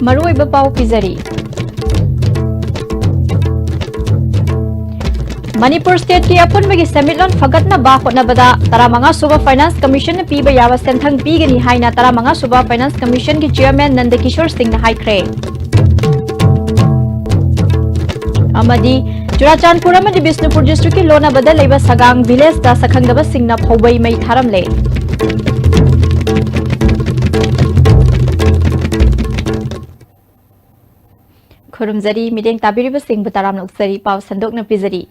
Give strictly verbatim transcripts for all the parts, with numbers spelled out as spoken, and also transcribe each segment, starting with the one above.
ꯃꯔꯨꯑꯣꯏꯕ ꯄꯥꯎ ꯄꯤꯖꯔꯤ꯫ ꯃꯅꯤꯄꯨꯔ stateꯀꯤ ꯑꯄꯨꯟꯕꯒꯤ ꯁꯦꯟꯃꯤꯠꯂꯣꯟ ꯐꯒꯠꯅꯕ ꯍꯣꯠꯅꯕꯗ ꯇꯔꯥꯃꯉꯥ ꯁꯨꯕ Finance Commissionꯅ ꯄꯤꯕ ꯌꯥꯕ ꯁꯦꯟꯊꯪ ꯄꯤꯒꯅꯤ ꯍꯥꯏꯅ ꯇꯔꯥꯃꯉꯥ ꯁꯨꯕ Finance Commissionꯒꯤ Chairman ꯅꯟꯗ ꯀꯤꯁꯣꯔ ꯁꯤꯡꯅ ꯍꯥꯏꯈ꯭ꯔꯦ꯫ ꯑꯃꯗꯤ ꯆꯨꯔꯥꯆꯥꯟꯄꯨꯔ ꯑꯃꯗꯤ ꯕꯤꯁꯅꯨꯄꯨꯔ districtꯀꯤ ꯂꯣꯟꯅꯕꯗ ꯂꯩꯕ ꯁꯒꯥꯡ villageꯇ ꯁꯛꯈꯪꯗꯕꯁꯤꯡꯅ ꯐꯧꯕꯩ ꯃꯩ ꯊꯥꯔꯝꯂꯦ꯫ ꯈꯨꯔꯨꯝꯖꯔꯤ, ꯃꯤꯠꯌꯦꯡ ꯇꯥꯕꯤꯔꯤꯕꯁꯤꯡꯕꯨ ꯇꯔꯥꯝꯅ ꯑꯣꯛꯆꯔꯤ꯫ ꯄꯥꯎ ꯁꯟꯗꯣꯛꯅ ꯄꯤꯖꯔꯤ꯫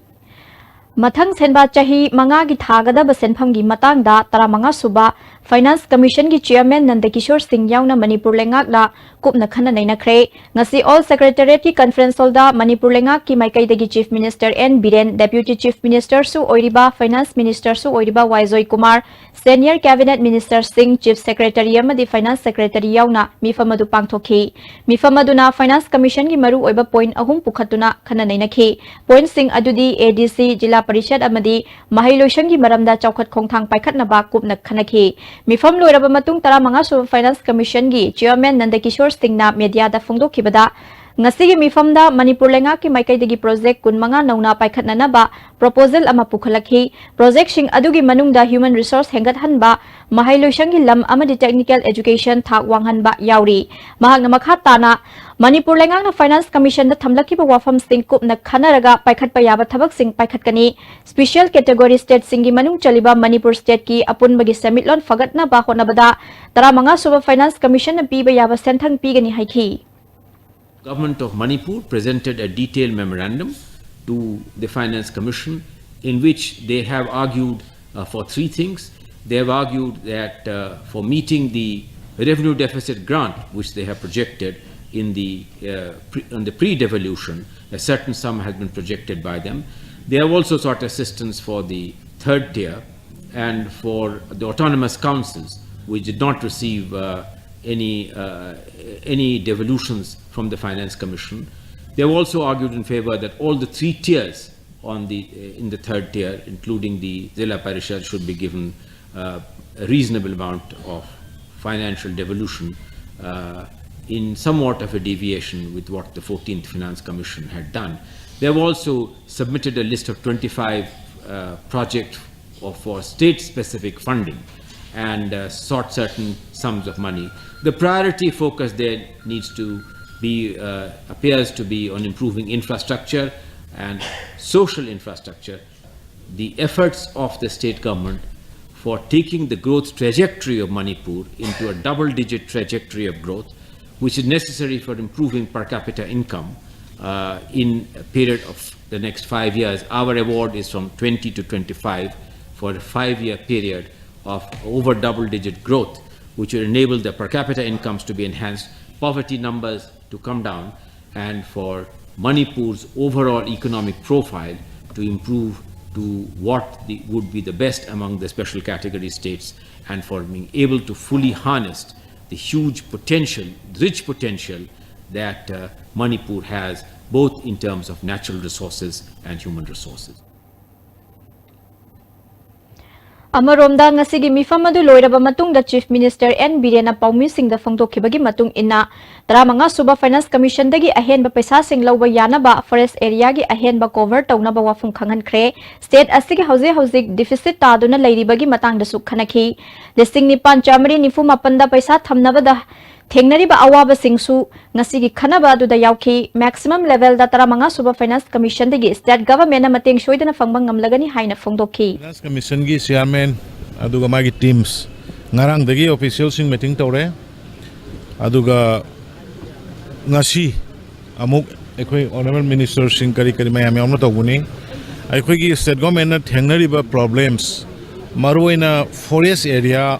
ꯃꯊꯪ ꯁꯦꯟꯕꯥ ꯆꯍꯤ ꯃꯉꯥꯒꯤ ꯊꯥꯒꯗꯕ ꯁꯦꯟꯐꯝꯒꯤ ꯃꯇꯥꯡꯗ ꯇꯔꯥꯃꯉꯥ ꯁꯨꯕ Finance Commissionꯒꯤ Chairman ꯅꯟꯗ ꯀꯤꯁꯣꯔ ꯁꯤꯡ ꯌꯥꯎꯅ ꯃꯅꯤꯄꯨꯔ ꯂꯩꯉꯥꯛꯅ ꯀꯨꯞꯅ ꯈꯟꯅ ꯅꯩꯅꯈ꯭ꯔꯦ꯫ ꯉꯁꯤ All Secretariatꯀꯤ Conference Hallꯗ ꯃꯅꯤꯄꯨꯔ ꯂꯩꯉꯥꯛꯀꯤ ꯃꯥꯏꯀꯩꯗꯒꯤ Chief Minister N Biren, Deputy Chief Ministerꯁꯨ ꯑꯣꯏꯔꯤꯕ, Finance Ministerꯁꯨ ꯑꯣꯏꯔꯤꯕ ꯋꯥꯏ Joykumar, Senior Cabinet Ministerꯁꯤꯡ, Chief Secretary ꯑꯃꯗꯤ Finance Secretary ꯌꯥꯎꯅ ꯃꯤꯐꯝ ꯑꯗꯨ ꯄꯥꯡꯊꯣꯛꯈꯤ꯫ ꯃꯤꯐꯝ ꯑꯗꯨꯅ Finance Commissionꯒꯤ ꯃꯔꯨꯑꯣꯏꯕ point ꯑꯍꯨꯝ ꯄꯨꯈꯠꯇꯨꯅ ꯈꯟꯅ ꯅꯩꯅꯈꯤ꯫ Pointꯁꯤꯡ ꯑꯗꯨꯗꯤ ꯑꯦ ꯗꯤ ꯁꯤ, ꯖꯤꯂꯥ ꯄꯔꯤꯁꯠ ꯑꯃꯗꯤ ꯃꯍꯩꯂꯣꯏꯁꯪꯒꯤ ꯃꯔꯝꯗ ꯆꯥꯎꯈꯠ ꯈꯣꯡꯊꯥꯡ ꯄꯥꯏꯈꯠꯅꯕ ꯀꯨꯞꯅ ꯈꯟꯅꯈꯤ꯫ ꯃꯤꯐꯝ ꯂꯣꯏꯔꯕ ꯃꯇꯨꯡ ꯇꯔꯥꯃꯉꯥ ꯁꯨꯕ Finance Commissionꯒꯤ Chairman ꯅꯟꯗ ꯀꯤꯁꯣꯔ ꯁꯤꯡꯅ mediaꯗ ꯐꯣꯡꯗꯣꯛꯈꯤꯕꯗ, ꯉꯁꯤꯒꯤ ꯃꯤꯐꯝꯗ ꯃꯅꯤꯄꯨꯔ ꯂꯩꯉꯥꯛꯀꯤ ꯃꯥꯏꯀꯩꯗꯒꯤ project ꯀꯨꯟꯃꯉꯥ ꯅꯧꯅ ꯄꯥꯏꯈꯠꯅꯅꯕ proposal ꯑꯃ ꯄꯨꯈꯠꯂꯛꯈꯤ꯫ Projectꯁꯤꯡ ꯑꯗꯨꯒꯤ ꯃꯅꯨꯡꯗ human resource ꯍꯦꯟꯒꯠꯍꯟꯕ, ꯃꯍꯩꯂꯣꯏꯁꯪꯒꯤ ꯂꯝ ꯑꯃꯗꯤ technical education ꯊꯥꯛ ꯋꯥꯡꯍꯟꯕ ꯌꯥꯎꯔꯤ꯫ ꯃꯍꯥꯛꯅ ꯃꯈꯥ ꯇꯥꯅ, ꯃꯅꯤꯄꯨꯔ ꯂꯩꯉꯥꯛꯅ Finance Commissionꯗ ꯊꯝꯂꯛꯈꯤꯕ ꯋꯥꯐꯝꯁꯤꯡ ꯀꯨꯞꯅ ꯈꯟꯅꯔꯒ ꯄꯥꯏꯈꯠꯄ ꯌꯥꯕ ꯊꯕꯛꯁꯤꯡ ꯄꯥꯏꯈꯠꯀꯅꯤ꯫ Special category stateꯁꯤꯡꯒꯤ ꯃꯅꯨꯡ ꯆꯜꯂꯤꯕ ꯃꯅꯤꯄꯨꯔ stateꯀꯤ ꯑꯄꯨꯟꯕꯒꯤ ꯁꯦꯟꯃꯤꯠꯂꯣꯟ ꯐꯒꯠꯅꯕ ꯍꯣꯠꯅꯕꯗ ꯇꯔꯥꯃꯉꯥ ꯁꯨꯕ Finance Commissionꯅ ꯄꯤꯕ ꯌꯥꯕ ꯁꯦꯟꯊꯪ ꯄꯤꯒꯅꯤ ꯍꯥꯏꯈꯤ꯫ Government of Manipur presented a detailed memorandum to the Finance Commission in which they have argued, uh, for three things. They have argued that, uh, for meeting the revenue deficit grant, which they have projected in the, uh, pre-, on the pre-devolution, a certain sum has been projected by them. They have also sought assistance for the third tier and for the autonomous councils, which did not receive, uh, any, uh, any devolutions from the Finance Commission. They have also argued in favor that all the three tiers on the, uh, in the third tier, including the Zilla Parishad, should be given, uh, a reasonable amount of financial devolution, uh, in somewhat of a deviation with what the fourteenth Finance Commission had done. They have also submitted a list of twenty-five uh, projects of, for state-specific funding and uh, sought certain sums of money. The priority focus there needs to be, uh, appears to be on improving infrastructure and social infrastructure. The efforts of the state government for taking the growth trajectory of Manipur into a double-digit trajectory of growth, which is necessary for improving per capita income uh, in a period of the next five years. Our award is from twenty to twenty-five for a five-year period of over double-digit growth, which will enable the per capita incomes to be enhanced, poverty numbers to come down, and for Manipur's overall economic profile to improve to what the, would be the best among the special category states, and for being able to fully harness the huge potential, rich potential that uh, Manipur has, both in terms of natural resources and human resources. ꯑꯃꯔꯣꯝꯗ, ꯉꯁꯤꯒꯤ ꯃꯤꯐꯝ ꯑꯗꯨ ꯂꯣꯏꯔꯕ ꯃꯇꯨꯡꯗ Chief Minister N ꯕꯤꯔꯦꯟꯅ ꯄꯥꯎꯃꯤꯁꯤꯡꯗ ꯐꯣꯡꯗꯣꯛꯈꯤꯕꯒꯤ ꯃꯇꯨꯡ ꯏꯟꯅ, ꯇꯔꯥꯃꯉꯥ ꯁꯨꯕ Finance Commissionꯗꯒꯤ ꯑꯍꯦꯟꯕ ꯄꯩꯁꯥꯁꯤꯡ ꯂꯧꯕ ꯌꯥꯅꯕ forest areaꯒꯤ ꯑꯍꯦꯟꯕ cover ꯇꯧꯅꯕ ꯋꯥꯐꯝ ꯈꯪꯍꯟꯈ꯭ꯔꯦ꯫ State ꯑꯁꯤꯒꯤ ꯍꯧꯖꯤꯛ ꯍꯧꯖꯤꯛ deficit ꯇꯥꯗꯨꯅ ꯂꯩꯔꯤꯕꯒꯤ ꯃꯇꯥꯡꯗꯁꯨ ꯈꯟꯅꯈꯤ꯫ ꯂꯤꯁꯤꯡ ꯅꯤꯄꯥꯟ ꯆꯥꯃꯔꯤ ꯅꯤꯐꯨ ꯃꯥꯄꯟꯗ ꯄꯩꯁꯥ ꯊꯝꯅꯕꯗ ꯊꯦꯡꯅꯔꯤꯕ ꯑꯋꯥꯕꯁꯤꯡꯁꯨ ꯉꯁꯤꯒꯤ ꯈꯟꯅꯕ ꯑꯗꯨꯗ ꯌꯥꯎꯈꯤ꯫ Maximum levelꯗ ꯇꯔꯥꯃꯉꯥ ꯁꯨꯕ Finance Commissionꯗꯒꯤ state governmentꯅ ꯃꯇꯦꯡ ꯁꯣꯏꯗꯅ ꯐꯪꯕ ꯉꯝꯂꯒꯅꯤ ꯍꯥꯏꯅ ꯐꯣꯡꯗꯣꯛꯈꯤ꯫ Finance Commissionꯒꯤ chairman, ꯑꯗꯨꯒ ꯃꯥꯒꯤ teams ꯉꯔꯥꯡꯗꯒꯤ officialꯁꯤꯡ meeting ꯇꯧꯔꯦ꯫ ꯑꯗꯨꯒ ꯉꯁꯤ ꯑꯃꯨꯛ ꯑꯩꯈꯣꯏ honourable ministerꯁꯤꯡ ꯀꯔꯤ ꯀꯔꯤ ꯃꯌꯥꯝ ꯌꯥꯎꯅ ꯇꯧꯕꯅꯤ꯫ ꯑꯩꯈꯣꯏꯒꯤ state governmentꯅ ꯊꯦꯡꯅꯔꯤꯕ problems, ꯃꯔꯨꯑꯣꯏꯅ forest area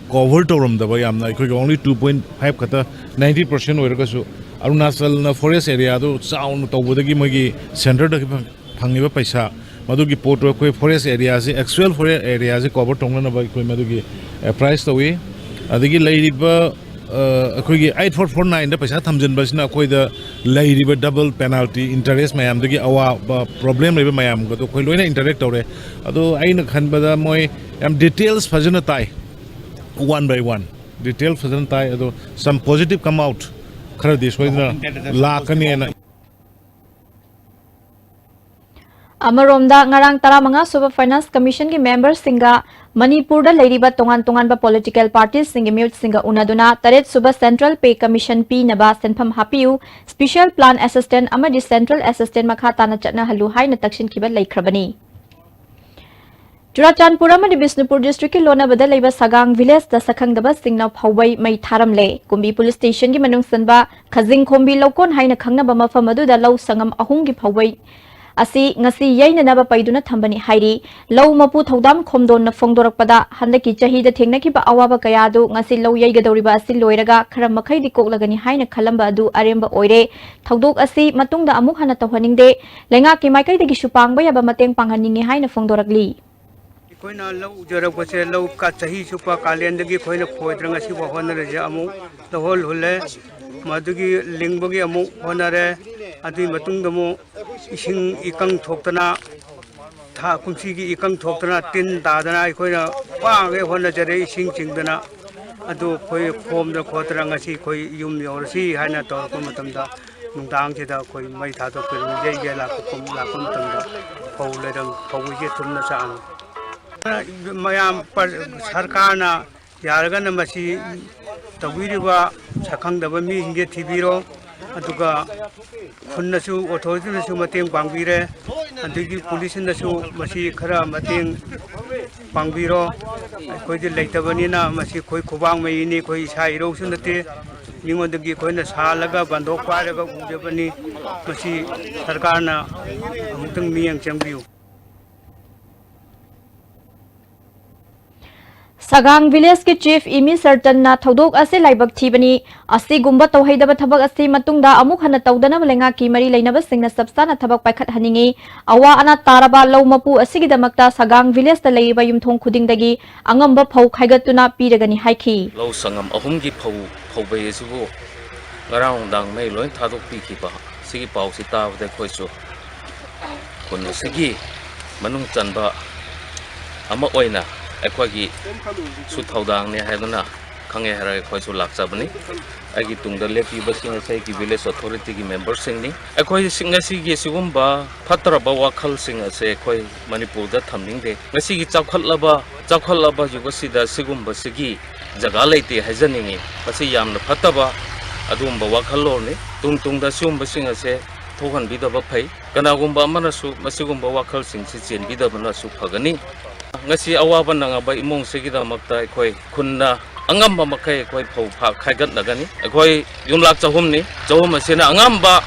cover ꯇꯧꯔꯝꯗꯕ, ꯌꯥꯝꯅ ꯑꯩꯈꯣꯏꯒꯤ only two point five ꯈꯛꯇ, ninety percent ꯑꯣꯏꯔꯒꯁꯨ ꯑꯔꯨꯅꯥꯆꯜꯅ forest areaꯗꯨ ꯆꯥꯎꯅ ꯇꯧꯕꯗꯒꯤ ꯃꯣꯏꯒꯤ centreꯗꯒꯤ ꯐꯪ- ꯐꯪꯉꯤꯕ ꯄꯩꯁꯥ, ꯃꯗꯨꯒꯤ ꯄꯣꯠꯇꯨ ꯑꯩꯈꯣꯏ forest areaꯁꯤ, actual forest areaꯁꯤ cover ꯇꯧꯅꯅꯕ ꯑꯩꯈꯣꯏ ꯃꯗꯨꯒꯤ apprise ꯇꯧꯏ꯫ ꯑꯗꯒꯤ ꯂꯩꯔꯤꯕ ꯑ, ꯑꯩꯈꯣꯏꯒꯤ eight four four nineꯗ ꯄꯩꯁꯥ ꯊꯝꯖꯤꯟꯕꯁꯤꯅ ꯑꯩꯈꯣꯏꯗ ꯂꯩꯔꯤꯕ double penalty, interest ꯃꯌꯥꯝꯗꯒꯤ ꯑꯋꯥꯕ problem ꯂꯩꯕ ꯃꯌꯥꯝꯒꯗꯣ ꯑꯩꯈꯣꯏ ꯂꯣꯏꯅ interact ꯇꯧꯔꯦ꯫ ꯑꯗꯣ ꯑꯩꯅ ꯈꯟꯕꯗ ꯃꯣꯏ ꯌꯥꯝ details ꯐꯖꯅ ꯇꯥꯏ, one by one꯫ Detail ꯐꯖꯅ ꯇꯥꯏ, ꯑꯗꯣ some positive come out ꯈꯔꯗꯤ ꯁꯣꯏꯗꯅ ꯂꯥꯛꯀꯅꯦꯅ꯫ ꯑꯃꯔꯣꯝꯗ, ꯉꯔꯥꯡ ꯇꯔꯥꯃꯉꯥ ꯁꯨꯕ Finance Commission ꯒꯤ member ꯁꯤꯡꯒ ꯃꯅꯤꯄꯨꯔꯗ ꯂꯩꯔꯤꯕ ꯇꯣꯉꯥꯟ ꯇꯣꯉꯥꯟꯕ political party ꯁꯤꯡꯒꯤ ꯃꯤꯍꯨꯠꯁꯤꯡꯒ ꯎꯅꯗꯨꯅ ꯇꯔꯦꯠ ꯁꯨꯕ Central Pay Commission ꯄꯤꯅꯕ ꯁꯦꯟꯐꯝ ꯍꯥꯞꯄꯤꯌꯨ, special plan assistant ꯑꯃꯗꯤ central assistant ꯃꯈꯥ ꯇꯥꯅ ꯆꯠꯅꯍꯜꯂꯨ ꯍꯥꯏꯅ ꯇꯛꯁꯤꯟꯈꯤꯕ ꯂꯩꯈ꯭ꯔꯕꯅꯤ꯫ ꯆꯨꯔꯥꯆꯥꯟꯄꯨꯔ ꯑꯃꯗꯤ ꯕꯤꯁꯅꯨꯄꯨꯔ district ꯀꯤ ꯂꯣꯟꯅꯕꯗ ꯂꯩꯕ ꯁꯒꯥꯡ village ꯇ ꯁꯛꯈꯪꯗꯕꯁꯤꯡꯅ ꯐꯧꯕꯩ ꯃꯩ ꯊꯥꯔꯝꯂꯦ꯫ ꯀꯨꯝꯕꯤ police station ꯒꯤ ꯃꯅꯨꯡ ꯆꯟꯕ ꯈꯖꯤꯡꯈꯣꯝꯕꯤ ꯂꯧꯀꯣꯟ ꯍꯥꯏꯅ ꯈꯪꯅꯕ ꯃꯐꯝ ꯑꯗꯨꯗ ꯂꯧ ꯁꯪꯉꯝ ꯑꯍꯨꯝꯒꯤ ꯐꯧꯕꯩ ꯑꯁꯤ ꯉꯁꯤ ꯌꯩꯅꯅꯕ ꯄꯩꯗꯨꯅ ꯊꯝꯕꯅꯤ ꯍꯥꯏꯔꯤ꯫ ꯂꯧ ꯃꯄꯨ ꯊꯧꯗꯥꯝ ꯈꯣꯝꯗꯣꯟꯅ ꯐꯣꯡꯗꯣꯔꯛꯄꯗ, ꯍꯟꯗꯛꯀꯤ ꯆꯍꯤꯗ ꯊꯦꯡꯅꯈꯤꯕ ꯑꯋꯥꯕ ꯀꯌꯥ ꯑꯗꯨ ꯉꯁꯤ ꯂꯧ ꯌꯩꯒꯗꯧꯔꯤꯕ ꯑꯁꯤ ꯂꯣꯏꯔꯒ ꯈꯔ ꯃꯈꯩꯗꯤ ꯀꯣꯛꯂꯒꯅꯤ ꯍꯥꯏꯅ ꯈꯜꯂꯝꯕ ꯑꯗꯨ ꯑꯔꯦꯝꯕ ꯑꯣꯏꯔꯦ꯫ ꯊꯧꯗꯣꯛ ꯑꯁꯤ ꯃꯇꯨꯡꯗ ꯑꯃꯨꯛ ꯍꯟꯅ ꯇꯧꯍꯟꯅꯤꯡꯗꯦ꯫ ꯂꯩꯉꯥꯛꯀꯤ ꯃꯥꯏꯀꯩꯗꯒꯤꯁꯨ ꯄꯥꯡꯕ ꯌꯥꯕ ꯃꯇꯦꯡ ꯄꯥꯡꯍꯟꯅꯤꯡꯏ ꯍꯥꯏꯅ ꯐꯣꯡꯗꯣꯔꯛꯂꯤ꯫ ꯑꯩꯈꯣꯏꯅ ꯂꯧ ꯎꯖꯔꯛꯄꯁꯦ ꯂꯧ ꯀ-, ꯆꯍꯤ ꯆꯨꯞꯄ ꯀꯥꯂꯦꯟꯗꯒꯤ ꯑꯩꯈꯣꯏꯅ ꯈꯣꯏꯗꯅ ꯉꯁꯤꯐꯥꯎ ꯍꯣꯠꯅꯔꯤꯁꯦ꯫ ꯑꯃꯨꯛ ꯂꯧꯍꯣꯜ ꯍꯨꯜꯂꯦ, ꯃꯗꯨꯒꯤ ꯂꯤꯡꯕꯒꯤ ꯑꯃꯨꯛ ꯍꯣꯠꯅꯔꯦ, ꯑꯗꯨꯒꯤ ꯃꯇꯨꯡꯗ ꯑꯃꯨꯛ ꯏꯁꯤꯡ ꯏꯀꯪ ꯊꯣꯛꯇꯅ, ꯊꯥ ꯀꯨꯝꯁꯤꯒꯤ ꯏꯀꯪ ꯊꯣꯛꯇꯅ ꯇꯤꯟ ꯇꯥꯗꯅ ꯑꯩꯈꯣꯏꯅ ꯋꯥꯈꯩ ꯍꯣꯠꯅꯖꯔꯦ, ꯏꯁꯤꯡ ꯆꯤꯡꯗꯅ꯫ ꯑꯗꯨ ꯑꯩꯈꯣꯏ ꯈꯣꯝꯗꯅ ꯈꯣꯠꯇꯅ ꯉꯁꯤ ꯑꯩꯈꯣꯏ ꯌꯨꯝ ꯌꯧꯔꯁꯤ ꯍꯥꯏꯅ ꯇꯧꯔꯛꯄ ꯃꯇꯝꯗ, ꯅꯨꯡꯗꯥꯡꯁꯤꯗ ꯑꯩꯈꯣꯏ ꯃꯩ ꯊꯥꯗꯣꯛꯄꯤꯔꯝꯃꯤ꯫ ꯌꯩꯒꯦ ꯂꯥꯛꯄ ꯂꯥꯛꯄ ꯃꯇꯝꯗ ꯐꯧ ꯂꯩꯔꯝ ꯐꯧꯁꯦ ꯊꯨꯝꯅ ꯆꯥꯡ ꯃꯌꯥꯝ ꯄ꯭ꯔ-, ꯁꯔꯀꯥꯔꯅ ꯌꯥꯔꯒꯅ ꯃꯁꯤ ꯇꯧꯕꯤꯔꯤꯕ ꯁꯛꯈꯪꯗꯕ ꯃꯤꯁꯤꯡꯁꯦ ꯊꯤꯕꯤꯔꯣ꯫ ꯑꯗꯨꯒ ꯈꯨꯟꯅꯁꯨ, ꯑꯣꯊꯣꯔꯤꯇꯤꯅꯁꯨ ꯃꯇꯦꯡ ꯄꯥꯡꯕꯤꯔꯦ, ꯑꯗꯒꯤ ꯄꯨꯂꯤꯁꯅꯁꯨ ꯃꯁꯤ ꯈꯔ ꯃꯇꯦꯡ ꯄꯥꯡꯕꯤꯔꯣ꯫ ꯑꯩꯈꯣꯏꯗꯤ ꯂꯩꯇꯕꯅꯤꯅ ꯃꯁꯤ ꯑꯩꯈꯣꯏ ꯈꯨꯕꯥꯛ ꯃꯩꯅꯤ, ꯑꯩꯈꯣꯏ ꯏꯁꯥ ꯏꯔꯧꯁꯨ ꯅꯠꯇꯦ, ꯃꯤꯉꯣꯟꯗꯒꯤ ꯑꯩꯈꯣꯏꯅ ꯁꯥꯜꯂꯒ ꯕꯟꯗꯣꯛ ꯄꯥꯏꯔꯒ ꯎꯖꯕꯅꯤ꯫ ꯃꯁꯤ ꯁꯔꯀꯥꯔꯅ ꯑꯃꯨꯛꯇꯪ ꯃꯤꯠꯌꯦꯡ ꯆꯪꯕꯤꯌꯨ꯫ ꯁꯒꯥꯡ village ꯀꯤ chief ꯏꯃꯤ ꯁꯔꯇꯟꯅ ꯊꯧꯗꯣꯛ ꯑꯁꯤ ꯂꯥꯏꯕꯛ ꯊꯤꯕꯅꯤ꯫ ꯑꯁꯤꯒꯨꯝꯕ ꯇꯧꯍꯩꯗꯕ ꯊꯕꯛ ꯑꯁꯤ ꯃꯇꯨꯡꯗ ꯑꯃꯨꯛ ꯍꯟꯅ ꯇꯧꯗꯅꯕ ꯂꯩꯉꯥꯛꯀꯤ ꯃꯔꯤ ꯂꯩꯅꯕꯁꯤꯡꯅ ꯆꯞ ꯆꯥꯅ ꯊꯕꯛ ꯄꯥꯏꯈꯠꯍꯟꯅꯤꯡꯏ꯫ ꯑꯋꯥ ꯑꯅꯥ ꯇꯥꯔꯕ ꯂꯧ ꯃꯄꯨ ꯑꯁꯤꯒꯤꯗꯃꯛꯇ ꯁꯒꯥꯡ village ꯇ ꯂꯩꯔꯤꯕ ꯌꯨꯝꯊꯣꯡ ꯈꯨꯗꯤꯡꯗꯒꯤ ꯑꯉꯝꯕ ꯐꯧ ꯈꯥꯏꯒꯠꯇꯨꯅ ꯄꯤꯔꯒꯅꯤ ꯍꯥꯏꯈꯤ꯫ ꯂꯧ ꯁꯪꯉꯝ ꯑꯍꯨꯝꯒꯤ ꯐꯧ ꯐꯧꯕꯩ ꯑꯁꯤꯕꯨ ꯉꯔꯥꯡ ꯅꯨꯡꯗꯥꯡ ꯃꯩ ꯂꯣꯏ ꯊꯥꯗꯣꯛꯄꯤꯈꯤꯕ ꯁꯤꯒꯤ ꯄꯥꯎꯁꯤ ꯇꯥꯕꯗ ꯑꯩꯈꯣꯏꯁꯨ ꯈꯨꯟ ꯑꯁꯤꯒꯤ ꯃꯅꯨꯡ ꯆꯟꯕ ꯑꯃ ꯑꯣꯏꯅ ꯑꯩꯈꯣꯏꯒꯤ ꯁꯨ ꯊꯧꯗꯥꯡꯅꯤ ꯍꯥꯏꯗꯨꯅ ꯈꯪꯉꯦ ꯍꯥꯏꯔꯒ ꯑꯩꯈꯣꯏꯁꯨ ꯂꯥꯛꯆꯕꯅꯤ꯫ ꯑꯩꯒꯤ ꯇꯨꯡꯗ ꯂꯦꯞꯄꯤꯕꯁꯤꯡ ꯑꯁꯦ ꯑꯩꯒꯤ village authority ꯒꯤ member ꯁꯤꯡꯅꯤ꯫ ꯑꯩꯈꯣꯏ ꯉꯁꯤꯒꯤ ꯁꯤꯒꯨꯝꯕ ꯐꯠꯇ꯭ꯔꯕ ꯋꯥꯈꯜꯁꯤꯡ ꯑꯁꯦ ꯑꯩꯈꯣꯏ ꯃꯅꯤꯄꯨꯔꯗ ꯊꯝꯅꯤꯡꯗꯦ꯫ ꯉꯁꯤꯒꯤ ꯆꯥꯎꯈꯠꯂꯕ, ꯆꯥꯎꯈꯠꯂꯕ ꯌꯨꯒ ꯑꯁꯤꯗ ꯁꯤꯒꯨꯝꯕꯁꯤꯒꯤ ꯖꯒꯥ ꯂꯩꯇꯦ ꯍꯥꯏꯖꯅꯤꯡꯉꯤ꯫ ꯃꯁꯤ ꯌꯥꯝꯅ ꯐꯠꯇꯕ ꯑꯗꯨꯒꯨꯝꯕ ꯋꯥꯈꯜꯂꯣꯟꯅꯤ꯫ ꯇꯨꯡ ꯇꯨꯡꯗ ꯁꯤꯒꯨꯝꯕꯁꯤꯡ ꯑꯁꯦ ꯊꯣꯛꯍꯟꯕꯤꯗꯕ ꯐꯩ꯫ ꯀꯅꯥꯒꯨꯝꯕ ꯑꯃꯅꯁꯨ ꯃꯁꯤꯒꯨꯝꯕ ꯋꯥꯈꯜꯁꯤꯡꯁꯤ ꯆꯦꯟꯕꯤꯗꯕꯅꯁꯨ ꯐꯒꯅꯤ꯫ ꯉꯁꯤ ꯑꯋꯥꯕ ꯅꯪꯉꯕ ꯏꯃꯨꯡꯁꯤꯒꯤꯗꯃꯛꯇ ꯑꯩꯈꯣꯏ ꯈꯨꯟꯅ ꯑꯉꯝꯕ ꯃꯈꯩ ꯑꯩꯈꯣꯏ ꯐꯧ ꯐꯥ-, ꯈꯥꯏꯒꯠꯅꯒꯅꯤ꯫ ꯑꯩꯈꯣꯏ ꯌꯨꯝꯂꯥꯛ ꯆꯍꯨꯝꯅꯤ꯫ ꯆꯍꯨꯝ ꯑꯁꯤꯅ ꯑꯉꯝꯕ,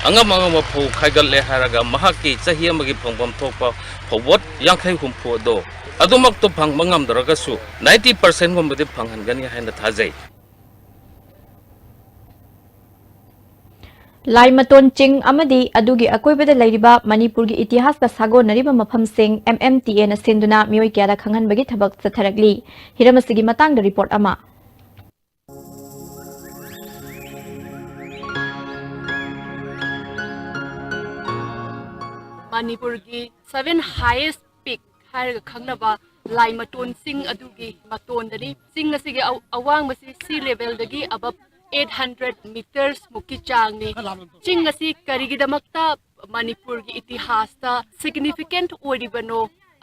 ꯑꯉꯝ ꯑꯉꯝꯕ ꯐꯧ ꯈꯥꯏꯒꯠꯂꯦ ꯍꯥꯏꯔꯒ ꯃꯍꯥꯛꯀꯤ ꯆꯍꯤ ꯑꯃꯒꯤ ꯐꯪꯐꯝ ꯊꯣꯛꯄ ꯐꯧꯕꯣꯠ ꯌꯥꯡꯈꯩ ꯍꯨꯝꯐꯨ ꯑꯗꯣ ꯑꯗꯨꯃꯛꯇꯣ ꯐꯪꯕ ꯉꯝꯗ꯭ꯔꯒꯁꯨ ninety percent ꯒꯨꯝꯕꯗꯤ ꯐꯪꯍꯟꯒꯅꯤ ꯍꯥꯏꯅ ꯊꯥꯖꯩ꯫ ꯂꯥꯏꯃꯇꯣꯟ ꯆꯤꯡ ꯑꯃꯗꯤ ꯑꯗꯨꯒꯤ ꯑꯀꯣꯏꯕꯗ ꯂꯩꯔꯤꯕ ꯃꯅꯤꯄꯨꯔꯒꯤ ꯏꯇꯤꯍꯥꯁꯀ ꯁꯥꯒꯣꯟꯅꯔꯤꯕ ꯃꯐꯝꯁꯤꯡ M M T A ꯅ ꯁꯤꯟꯗꯨꯅ ꯃꯤꯑꯣꯏ ꯀꯌꯥꯗ ꯈꯪꯍꯟꯕꯒꯤ ꯊꯕꯛ ꯆꯠꯊꯔꯛꯂꯤ꯫ ꯍꯤꯔꯝ ꯑꯁꯤꯒꯤ ꯃꯇꯥꯡꯗ report ꯑꯃ꯫ ꯃꯅꯤꯄꯨꯔꯒꯤ seven highest peak ꯍꯥꯏꯔꯒ ꯈꯪꯅꯕ ꯂꯥꯏꯃꯇꯣꯟ ꯆꯤꯡ ꯑꯗꯨꯒꯤ ꯃꯇꯣꯟꯗꯅꯤ꯫ ꯆꯤꯡ ꯑꯁꯤꯒꯤ ꯑꯋ-, ꯑꯋꯥꯡꯕꯁꯤ sea level ꯗꯒꯤ above eight hundred meters ꯃꯨꯛꯀꯤ ꯆꯥꯡꯅꯤ꯫ ꯆꯤꯡ ꯑꯁꯤ ꯀꯔꯤꯒꯤꯗꯃꯛꯇ ꯃꯅꯤꯄꯨꯔꯒꯤ ꯏꯇꯤꯍꯥꯁꯇ significant ꯑꯣꯏꯔꯤꯕꯅꯣ